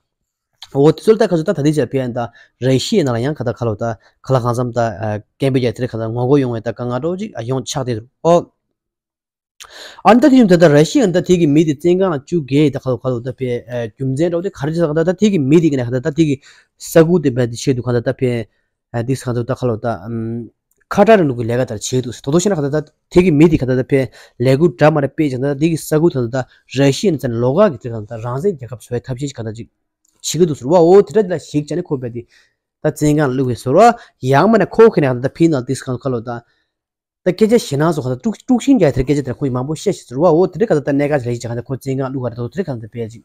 འོ་དེ་ཚོ་ལ་ད་ཁ་ཚོ་ད་ད་དེ་ཆོ་པའི་ད་ར་ཤི་ཡའི་ནང་ལ་ཡང་ག་ད་ག་ལོ་ད་ག་ལ་གང་འཚམ་ད་སྐད་འབོད་རྒྱག་དེ་རེད་ག་ད་ངོ་རྒོལ་ཡོང་བའི་ད་དཀའ་ངལ་འདྲ་བོ་ཅིག་ཡོང་ཆགས་དེ་འདུག་འོ། ཨ་ནི་ད་དེ་ཡིན་ད་ལྟ་ར་ཤི་ཡ་ད་དེ་གི་མི་དེ་བཙོན་ཁང་ལ་བཅུག་གེ་ད་ག་ལ་ག་ལ་ད་ཕེ་རྒྱུ་མཚན་འདྲ་བོ་དེ་ག་རེ་ཆགས་ད་ད་དེ་གི་མི་དེ་གི་ནས་ད་ད་དེ་གི་ས་ཁུལ་དེ་བས་དེ་ཆེད་དུ་ག་ད་ད་ཕེ་དེ་ས་ཁ་ད་ད་ག་ལ་ད་ཁ་བྲལ་རིང་ལུགས་ཀྱི་ལས་ཀ་དར་བྱེད་དུ་ད་དོ་ཤེ་ན་ག་ད་ད་དེ་གི་མི་དེ་ག་ད་ད་ཕེ་ལས་འགུལ་འདྲ་མ་རེ་སྤེལ་ཅིང་ད་ད་དེ་གི་ས་ཁུལ་ད་ད་ར་ཤི་ཡ་ནས་ཚན་ལོག་ག་གི་དེ་ག་ད་རང་བཙན་རྒྱལ་ཁབ་བཟོ་བའི་ཐབས་ཤེས་ཤིག་ག་ད་ཅིག་བྱེད་ཀྱི་འདུག་ཟེར་བ། འོ་དེ་འདྲ་དེ་ལ་ཞིག་ཅན་ནི་ཁོ་བས་དེ་ད་བཙོན་ཁང་ལ་བླུག་གི་ཟེར་བ། ཡང་མ་ན་ཁོ་གི་ནས་ག་ད་ད་ཕེ་ན་དེ་ས་ཁ་ལ་ག་ལ་ད། ད་སྐད་ཆ་ཞེ་ནང་སོགས་ཁ་ད་དཀྲུག་དཀྲུག་ཤིང་རྒྱག་དེར་སྐད་ཆ་དེར་ཁོ་མང་པོ་བཤད་ཤེས་ཟེར་བ། འོ་དེ་རེད་ག་ད་ད་གནད་འགག་ལས་ཤིག་ཅིག་ག་ད་ཁོ་བཙོན་ཁང་བླུག་ག་རེད་དོ་དེ་རེད་ག་ད་དཔེ་ཅིག་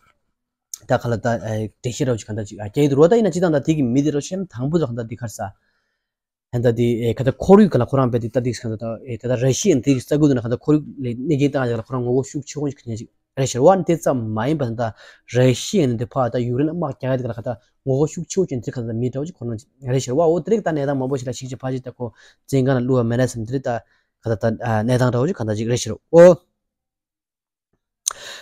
ད་ག་ལ་ད་འགྲེལ་བཤད་རོགས་ཅིག་ག་ད་ཅིག་རྒྱག་ཡི་འདུག་རོ། ད་ཡིན་ན་ཅི་དང་ད་དེ་གི་མི་དེ་རོ་ཤེས་ན་དང་པོ་ད་ག་ད་དེ་གར་ས་ད་ད་དེ་ག་ད་ཁོར་ཡུག་ག་ལ་ཁོ་རང་དཔེ་དེ་ད་དེ་ག་ད་ད་ད་ར་ཤི་ཡན་དེ་གི་ས་ཁུལ་དུ་ན་ག་ད་ཁོར་ཡུག་ལས་གནས་སྐྱེལ་བཏང་ཡག་ལ་ཁོ་རང་ངོ་རྒོལ་ཤུགས་ཆེ་བོ་ཞིག་གནས་ཅིག་རེད་ཤེས་བ། དེ་ཙམ་མ་ཡིན་པ་ད་ར་ཤི་ཡ་ནས་དེ་ཕར་ད་ཡུཀ་རེན་ལ་དམག་རྒྱག་ཡ་དེ་ག་ལ་ག་ད་ངོ་རྒོལ་ཤུགས་ཆེ་བོ་ཅན་དེ་ག་ད་མི་འདྲ་བོ་ཅིག་ཁོ་རང་རེད་ཤེས་བ། འོ་དེ་རིགས་ད་གནས་སྟངས་མང་པོ་ཞིག་ལ་ཞིག་ཅིག་ཕ་ཅིག་ད་ཁོ་བཙོན་ཁང་ལ་བླུགས་པ་མེད་ན་བསམ་དེ་རིགས་ད་ག་ད་ད་གནས་སྟངས་འདྲ་བོ་ཅིག་ག་ད་ཅིག་རེད་ཤེས་རོ། འོ།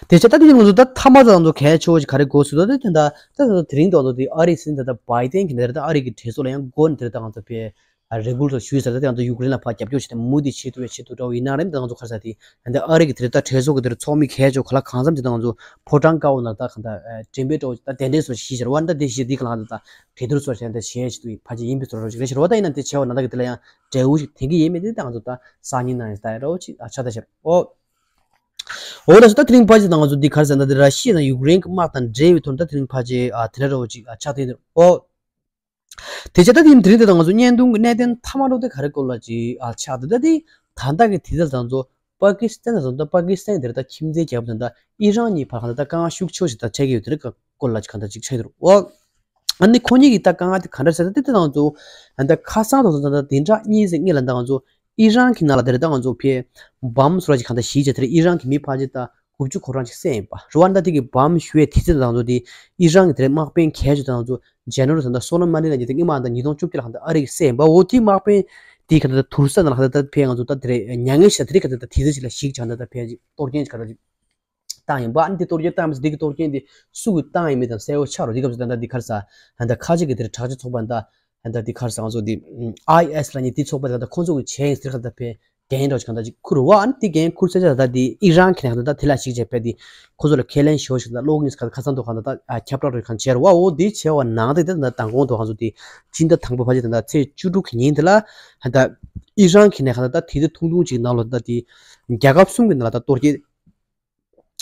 དེ་ཆ་ད་དེ་ང་ཚོ་ད་ཐ་མ་ད་ང་ཚོ་གལ་ཆེ་བོ་ཅིག་ག་རེ་དགོས་སུ་ད་དེ་ད་ད་དེ་རིང་ད་ང་ཚོ་དེ་ཨ་རིའི་སྲིད་འཛིན་ད་ད་བྷའི་ཏན་གྱི་ནས་ད་ཨ་རི་གི་གྲོས་ཚོགས་ལ་ཡང་འགོ་ནས་དེ་ད་ང་ཚོ་པའི་རེ་སྐུལ་སོགས་ཞུས་ཚར། ད་དེ་ང་ཚོ་ཡུཀ་རེན་ལ་ཕར་རྒྱབ་སྐྱོར་བྱས་ཏེ་མུ་མཐུད་བྱེད་ཐུབ་པའི་ཆེད་དུ་འདྲ་བོ་ཡིན་ན་རེད། ད་ང་ཚོ་ག་རེ་ཟེར་དེ་ཨ་རི་གི་དེ་ད་གྲོས་ཚོགས་ཀྱི་དེར་ཚོགས་མི་གལ་ཆེ་ག་ལ་གང་འཚམ་ཅིག་ད་ང་ཚོ་ཕོ་བྲང་དཀར་པོ་ནང་ད་གང་ད་མགྲིན་པའི་སྒྲོག་ད་གདན་འདྲེན་སོགས་ཞུས་ཤར་བ་ད་དེ་ཞིག་འདི་ག་ལ་ད་གྲོས་བསྡུར་སོགས་བྱས་ཏེ་བྱས་ཆེད་དུ་ཕལ་ཆེར་ཡིན་པའི་བཟོ་འདྲ་ཞིག་རེད་ཤར་བ། ད་ཡིན་ན་དེ་བྱས་བ་ན་ད་གི་དེ་ལ་ཡང་འབྲས་བུ་ཞིག་དེང་གི་ཡིན་མིན་དེ་ད་ང་ཚོ་ད་སང་ཉིན་ནང་ཡང་ད་ཡ་འདྲ་བོ་ཅིག་ཆགས་ད་ཤར། ཨོ། འོ་ད་སོ་ད་དེ་རིང་ཕལ་ཆེར་ད་ང་ཚོ་འདི་ག་རེ་ཟེར་ན་ད་དེ་ར་ཤི་ཡ་དང་ཡུཀ་རེན་གྱི་དམག་དང་འབྲེལ་བའི་ཐོག་ད་དེ་རིང་ཕལ་ཆེར་ཨ་དེ་འདྲ་འདྲ་བོ་ཅིག་ཨ་ཆགས་བསྡད་འདུག་ཨོ། དེ་ཆ་ད་དེ་དེ་རིང་དེ་ད་ང་ཚོ་བརྙན་ཐུང་གི་གནད་དོན་མཐའ་མ་འགྲོ་དེ་ག་རེ་སྐོར་ལ་ཅིག་ཨ་ཆགས་འདུག་ད་དེ་ད་ལྟ་གི་དུས་ཚོད་ད་ང་ཚོ་པ་ཀི་སི་ཐན་ད་ང་ཚོ་ད་པ་ཀི་སི་ཐན་དེར་ད་ཁྱིམ་མཚེས་རྒྱལ་ཁབ་དང་ད་ཨི་རན་གཉིས་བར་གང་ད་ད་དཀའ་ངལ་ཤུགས་ཆེ་བོ་ཞིག་ད་འཕྲད་ཀྱི་ཡོད་དེ་རིགས་སྐོར་ལ་ཅིག་གང་ད་ཅིག་ཆགས་འདུག་ཨོ། ཨ་ནི་ཁོ་གཉིས་ཀྱི་ད་དཀའ་ངལ་དེ་ག་འདྲ་ཟེར་ན་དེ་དེ་ད་ང་ཚོ་ད་ཁ་སང་ད་ང་ཚོ་ད་བདུན་ཕྲག་གཉིས་ཙམ་སྔོན་ལ་ད་ང་ཚོ་ཨི་རན་གྱི་ནང་ལ་དེར་ད་ང་ཚོ་ཕའི་བམ་སོགས་ཅིག་གང་ད་གཞི་བྱས་དེར་ཨི་རན་གྱི་མི་ཕལ་ཆེར་ད་དགུ་བཅུ་གོ་གྲངས་ཅིག་བསད་ཡིན་པ་རེད་བ། ད་དེ་གི་བམ་གཞུ་བའི་དུས་ཚོད་ད་ང་ཚོ་དེ་ཨི་རན་གྱི་དེར་དམག་དཔོན་གལ་ཆེ་ད་ང་ཚོ་ཇེ་ནེ་རལ་ད་ད་སོ་ལེ་མ་ནི་ལ་ཉིས་སྟོང་ཉི་ལྔ་དང་ཉིས་སྟོང་བཅུ་བརྒྱད་ལ་གང་ད་ཨ་རི་གི་བསད་ཡིན་པ། འོ་དེ་དམག་དཔོན་དེ་གང་ད་ད་དུར་ས་ནང་ལ་གང་ད་ད་ཕའི་ང་ཚོ་ད་དེ་རེད་མྱ་ངན་ཞིག་ད་དེ་རེད་གང་ད་ད་དུས་ཚོད་ཅིག་ལ་གཞི་བྱས་ད་ད་ཕའི་གཏོར་སྐྱོན་ཅིག་གང་ད་ཅིག་བཏང་ཡིན་པ། ཨ་ནི་དེ་གཏོར་སྐྱོན་བཏང་མི་ཚེ་དེ་གི་གཏོར་སྐྱོན་དེ་སུ་གིས་བཏང་ཡིན་མིན་དང་གསལ་བོ་ཆགས་རོགས། དེ་སྐབས་སུ་ད་ལྟ་འདི་ག་རེ་ཟེར་ད་ལྟ་ཁ་ཆེ་གི་དེར་དྲག་ཆས་ཚོགས་པ་ད་ད་ལྟ་འདི་ག་རེ་ཟེར་ང་ཚོ་འདི་ཨའི་ཨེས་ལབ་མཁན་དེ་ཚོགས་པ་ད་ལྟ་ཁོང་ཚོ་གི་བྱས་ཡིན་ཟེར་ག་ད་ཕེ་འགན་འདྲ་ཅིག་གང་ད་ཅིག་ཁུར་བ། ཨ་ནི་དེ་འགན་ཁུར་ཚར་ད་ལྟ་འདི་ཨི་རན་གྱི་ནས་གང་ད་ད་དེ་ལ་ཞིག་བྱས་ཕེ་དེ་ཁོང་ཚོ་ལ་ཁས་ལེན་ཞུ་ཞིག་ད་གློག་བརྙན་ཁ་ཁ་སང་དུ་གང་ད་ད་ཁྱབ་བསྒྲགས་རེ་གང་བྱས་རོགས། འོ་དེ་བྱས་བ་ནང་དེ་ད་ད་མདང་དགོང་དུ་གང་ཚོ་དེ་སྤྱི་ཟླ་དང་པོ་ཕལ་ཆེར་ད་ད་ཚེས་བཅུ་དྲུག་གི་ཉིན་དེ་ལ་ད་ཨི་རན་གྱི་ནས་གང་ད་ད་དེ་དུས་ཐུང་ཐུང་ཅིག་ནང་ལོ་ད་དེ་རྒྱལ་ཁབ་གསུམ་གྱི་ནང་ལ་ད་གཏོར་སྐྱོན།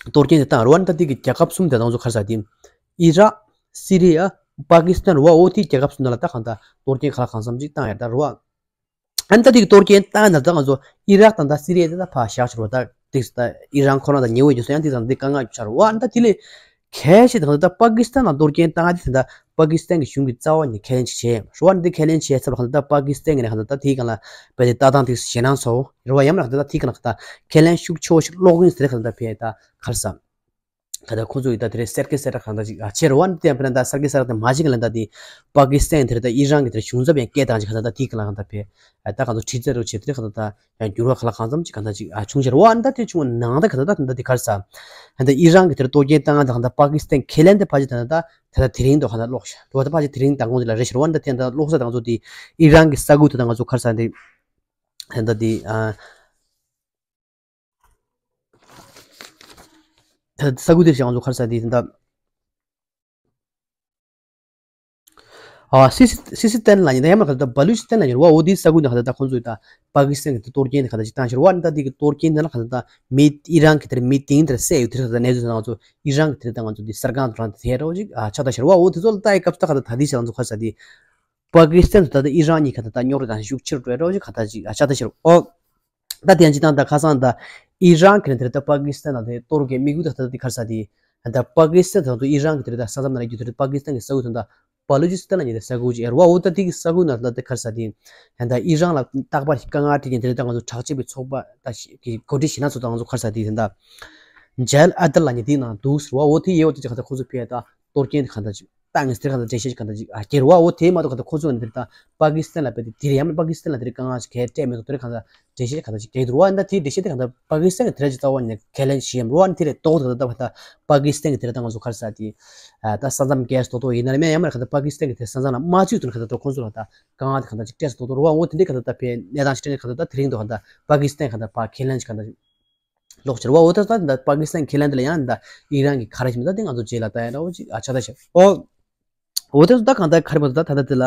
གཏོར་སྐྱོན་དེ་བཏང་རུ་བ་ནི་ད་ལྟའི་གི་རྒྱལ་ཁབ་གསུམ་དེ་དང་ཚོ་ག་རེ་ཟེར་དེ། ཨི་རག་སི་རི་ཡ། པ་ཀི་སི་ཐན་རུ་བ། འོ་དེའི་རྒྱལ་ཁབ་གསུམ་དེ་ལ་ད་གང་ད་གཏོར་སྐྱོན་ག་ལ་གང་འཚམ་ཅིག་བཏང་ཡ་ད་རུ་བ། ཨ་ནི་ད་ལྟའི་གི་གཏོར་སྐྱོན་བཏང་ན་ད་ང་ཚོ་ཨི་རག་དང་ད་སི་རི་ཡ་དེ་ད་ཕར་བཞག་ཆོག་རུ་བ། ད་དེ་ད་ཨི་རན་ཁོ་རང་ད་ཉེ་བོ་ཡོད་སོང་ཡང་དེ་ད་འདི་དཀའ་ངལ་ཆགས་རུ་བ། ཨ་ནི་ད་དེ་ལས་གལ་ཆེ་དང་ད་པ་ཀི་སི་ཐན་ལ་གཏོར་སྐྱོན་བཏང་ཡ་དེ་ད་པ་ཀི་སི་ཐན་གི་གཞུང་གི་རྩ་བ་ནས་ཁས་ལེན་ཅིག་བྱས་རུ་བ། འདི་ཁས་ལེན་བྱས་ཚར་བ་གང་ད་པ་ཀི་སི་ཐན་གི་ནས་གང་ད་ད་དེའི་སྒང་ལ་བས་དེ་ལྟ་སྟངས་དེ་ཞེད་སྣང་ཚོ་རུ་བ་ཡང་མ་རག་ད་ད་དེའི་སྒང་ལ་གང་ད་ཁས་ལེན་ཤུགས་ཆེ་བོ་ཞིག་གློག་བརྙན་ཟེར་གང་ད་ཕེ་ད་ག་རེ་ཟེར། ག་ད་ཁོ་ཚོ་ཡི་ད་དེ་རེད་སེར་སྐད་སེར་ཁ་གང་ད་ཅིག་ཨ་ཆེ་རུ་བ་འདི་དེ་ཡང་དཔེར་ན་ད་སེར་སྐད་སེར་ཁ་དེ་མ་ཅིག་ལ་ད་དེ་པ་ཀི་སི་ཐན་དེ་རེད་ད་ཨི་རན་གི་དེ་རེད་གཞུང་ཚབ་ཡང་སྐད་བཏང་ཅིག་ག་ད་ད་དེ་གི་ལ་གང་ད་ཕེ་ཨ་ད་གང་ཚོ་ཁྲི་རྩེ་རུ་ཆེ་དེ་རེད་ག་ད་ད་ཡང་འགྱུར་བ་ག་ལ་གང་འཚམ་ཅིག་ག་ད་ཅིག་ཨ་བྱུང་ཆེ་རུ་བ་འདི་ད་དེ་བྱུང་བ་ནང་ད་ག་ད་ད་ད་དེ་གར་ས་ད་ད་ཨི་རན་གི་དེ་རེད་གཏོར་སྐྱོན་བཏང་ད་གང་ད་པ་ཀི་སི་ཐན་ཁས་ལེན་དེ་ཕ་ཅིག་ད་ད་ད་ད་དེ་རིང་དོ་ག་ད་ལོག་ཤ་དོ་ད་ཕ་ཅིག་དེ་རིང་ད་དགོང་དེ་ལ་རེ་ཤ་རུ་བ་འདི་ད་དེ་ད་ལོག་ས་ད་གང་ཚོ་དེ་ཨི་རན་གི་ས་ཁུལ་དེ་ད་གང་ཚོ་གར་ས་དེ་ད་ད་དེ་ཨ། ད་ས་ཁུལ་དེ་ཞིག་ང་ཚོ་ག་རེ་ཟེར་དེ་ད། ཨ་སི་སི་སི་སི་ཐན་ལབ་མཁན་ད་ཡང་མ་ག་ད་བ་ལུ་ཅི་སི་ཐན་ལབ་མཁན་རེད་བ། འོ་དེའི་ས་ཁུལ་ནང་ག་ད་ཁོང་ཚོས་ད་པ་ཀི་སི་ཐན་གི་གཏོར་སྐྱོན་དེ་ག་ད་ཅིག་བཏང་ཤར་བ་ད་དེ་གི་གཏོར་སྐྱོན་དེ་ལ་ག་ད་ད་མི་ཨི་རན་གི་དེར་མི་ཏིང་དེར་བསད་ཡོད་དེ་ག་ད་གནས་ཚུལ་ང་ཚོ་ཨི་རན་གི་དེར་ད་ང་ཚོ་དེ་གསར་ཁང་དུ་རང་དེ་ཐད་རོགས་ཅིག་ཨ་ཆ་ད་ཤར་བ། འོ་དེ་ཚོ་ལ་ལྟ་ཡི་སྐབས་ད་ག་ད་ད་དེ་ཞིག་ང་ཚོ་ག་རེ་ཟེར་དེ། པ་ཀི་སི་ཐན་དང་ད་ལྟ་ཨི་རན་གཉིས་ཁ་ཐག་ད་རྙོག་དྲ་དང་ཤུགས་ཆེར་འགྲོ་ཡ་འདྲ་བོ་ཞིག་ཁ་ཐག་ཅིག་ཨ་ཆགས་ད་ཤར། ཨོ། ད་དེ་ཡང་ཅི་དང་ད་ཁ་སང་ད་ཨི་རན་གྱི་དེར་ད་པ་ཀི་སི་ཐན་ལ་དེ་གཏོར་རྒྱག་དམིགས་ཡུལ་ད་ད་དེ་ག་རེ་ཟེར་དེ། ད་པ་ཀི་སི་ཐན་དང་ད་ཨི་རན་གྱི་དེར་ད་ས་མཚམས་ནང་ལ་རྒྱུ་དེར་པ་ཀི་སི་ཐན་གྱི་ས་ཁུལ་དང་ད་བ་ལུ་ཅི་སི་ཐན་ལ་ཉེ་དེ་ས་ཁུལ་ཅིག་ཨེ་རུ་བ། འོ་ད་དེ་གི་ས་ཁུལ་ནང་ད་དེ་ག་རེ་ཟེར་དེ། ད་ཨི་རན་ལ་རྟག་པར་དཀའ་ངལ་འཕྲད་ཀྱིན་དེར་ད་ང་ཚོ་དྲག་སྤྱོད་པའི་ཚོགས་པ་ད་གི་འགོ་ཁྲིད་ཞི་ལྷག་ཚོ་དང་ང་ཚོ་ག་རེ་ཟེར་དེ་ད་ཇལ་ཨ་དར་ལ་ཉེ་དེ་ནང་འདུག་ཟེར་བ། འོ་དེ་ཡེ་འོ་དེ་ཅི་ཁ་ད་ཁོ་ཚོ་ཕེ་ད། གཏོར་སྐྱོན་དེ་གང་ལྟར་ཅིག་བཏང་ངེས་དེ་གང་ལྟར་འགྲེལ་བཤད་ཅིག་གང་ལྟར་ཅིག་ཨ་སྐྱེ་རུ་བ། འོ་དེ་མ་གཏོགས་གང་ལྟར་ཁོ་ཚོ་ནི་དེ་ལྟར་པ་ཀི་སི་ཐན་ལ་བལྟས་ཏེ་དེ་རེད་ཡང་མིན་པ་ཀི་སི་ཐན་ལ་དེ་རེད་དཀའ་ངལ་ཅིག་གལ་སྤྲད་མེད་དོ་དེ་རེད་གང་ལྟར་འགྲེལ་བཤད་ཅིག་གང་ལྟར་ཅིག་སྐྱེ་རུ་བ། ད་དེ་འགྲེལ་བཤད་དེ་གང་ལྟར་པ་ཀི་སི་ཐན་གྱི་དེ་ར་ཅིག་རྩ་བ་ནས་ཁས་ལེན་བྱེད་ཡམ་རུ་བ། ནི་དེ་རེད་ཏོག་དེ་གང་ལྟར་ད་བ་ད་པ་ཀི་སི་ཐན་གྱི་དེ་ར་ད་ང་ཚོ་ག་རེ་ཟེར་དེ་ད་ས་མཚམས་རྒྱས་སུ་ཏོག་ཏོག་ཡིན་ན་རེད་མིན་ཡང་མིན་གང་ལྟར་པ་ཀི་སི་ཐན་གྱི་དེ་ས་མཚམས་ལ་མ་བཅུག་དོན་གང་ལྟར་ཁོང་ཚོ་ལ་ད་དཀའ་ངལ་དེ་གང་ལྟར་ཅིག་སྤྲད་སུ་ཏོག་ཏོག་རུ་བ། འོ་དེ་འདྲའི་གང་ལྟར་ད་བལྟས་གནས་སྟངས་ཅིག་སྤྲད་ནས་གང་ལྟར་ད་དེ་རིང་དོ་གང་ལྟར་པ་ཀི་སི་ཐན་གང་ལྟར་པ་ཁས་ལེན་ཅིག་གང་ལྟར་ལོག་ཕྱིར་བ། འོ་ད་ད་ད་པ་ཀི་སི་ཐན་ཁས་ལེན་དེ་ལ་ཡང་ད་ཨི་རན་གྱི་ཁ་ར་ཞིག་མི་ད་དེ་ང་ཚོ་རྗེས་ལ་ད་ཡང་འདྲ་བོ་ཅིག་ཨ་ཆགས་ད་ཤག་ཨོ། འོ་དེ་ཚོ་ད་གང་ལྟར་ག་རེ་མ་ད་ད་ད་དེ་ལ་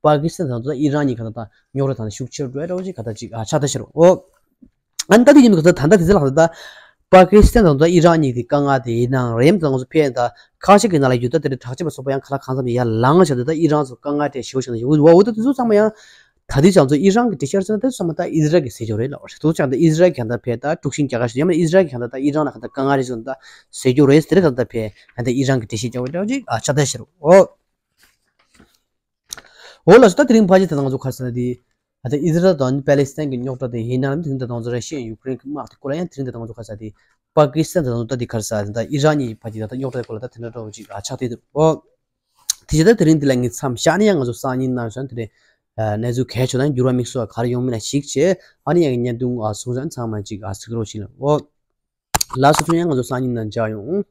པ་ཀི་སི་ཐན་དང་ད་ཨི་རན་གཉིས་གང་ལྟར་ད་རྙོག་དྲ་དང་ཤུགས་ཆེར་འགྲོ་ཡ་འདྲ་བོ་ཅིག་གང་ལྟར་ཅིག་ཨ་ཆགས་ད་ཤག་ཨོ། ཨ་ནི་ད་དེ་ཡིན་མི་གང་ལྟར་ད་ད་དེ་ཚོ་ལ་གང་ལྟར་ད་པ་ཀི་སི་ཐན་དང་ད་ཨི་རན་གཉིས་ཀྱི་དཀའ་ངལ་དེ་ཡིན་ནའང་རེད་ད་ང་ཚོ་ཕན་ད་ཁ་ཤས་ཀྱི་ནང་ལ་ཡོད་ད་དེ་འདྲ་དྲག་སྤྱོད་པ་ཚོགས་པ་ཡང་ཁ་ལག་གང་འཚམ་ཡར་ལངས་བྱས་ད་ད་ཨི་རན་ཚོ་དཀའ་ངལ་སྤྲད་ཞེ་པོ་ཞིག་ན་ཡོད་འོ་ད་དེ་ཚོ་ཚང་མ་ཡང་། ད་དེ་ཚང་ཚོ་ཨི་རན་གྱི་འགྲེལ་བཤད་ཟེར་ན་དེ་ཚང་མ་ད་ཨི་ཟི་རལ་གྱི་ཟེར་རྒྱུ་རེད་ལབ་པ་རེད། དེ་ཚོ་ཀྱང་ད་ཨི་ཟི་རལ་གྱིས་ད་ཕེ་ད་དཀྲུག་ཤིང་རྒྱག་ག་ཞིག་ཡང་མིན་ཨི་ཟི་རལ་གྱིས་ད་ཨི་རན་ལ་ག་ད་དཀའ་ངལ་རེད་ཟེར་ད་ཟེར་རྒྱུ་རེད་ཟེར་ག་ད་ཕེ་ད་ཨི་རན་གྱི་འགྲེལ་བཤད་རྒྱག་པ་འདྲ་ཅིག་ཨ་ཆགས་ད་ཤག་རོ། འོ་ལགས་སོ། ད་དེ་རིང་ཕལ་ཆེར་ད་ང་ཚོ་ག་རེ་ཟེར་ན་དེ་ད་ཨི་ཟི་རལ་དང་པེ་ལེ་སི་ཐན་གྱི་རྙོག་དྲ་དེ་ཡིན་ནའང་དེ་རིང་ད་ང་ཚོ་ར་ཤི་ཡ་ཡུ་ཀེ་རེན་གྱི་དམག་དེ་སྐོར་ལ་ཡང་དེ་རིང་ད་ང་ཚོ་ག་རེ་ཟེར་དེ་པ་ཀི་སི་ཐན་ད་ང་ཚོ་ད་དེ་ག་རེ་ཟེར་ད་ཨི་རན་གཉིས་ཕལ་ཆེར་ད་ད་རྙོག་དྲ་སྐོར་ལ་ད་དེ་འདྲ་འདྲ་བོ་ཅིག་ཨ་ཆགས་བསྡད་འདུག་འོ། དེ་བྱས་ད་དེ་རིང་འདི་ལ་ངས་མཚམས་བཞག་ནས་ཡང་ང་ཚོ་སང་ཉིན་གནངས་ཚེ་དེ་རིང་གནས་ཚུལ་གལ་ཆེ་དང་འགྱུར་བ་དམིགས་བསལ་ག་རེ་ཡོང་མིན་ལ་གཞིགས་བྱས་ཨ་ནི་ཡང་བརྙན་ཐུང་ཨ་སོང་ཙང་ཚང་མ་ཅིག་ཨ་གཟིགས་རོགས་བྱེད་ལ། འོ། ལགས་སོ། ཚུར་ཡང་ང་ཚོ་སང་ཉིན་ནང་མཇལ་ཡོང་།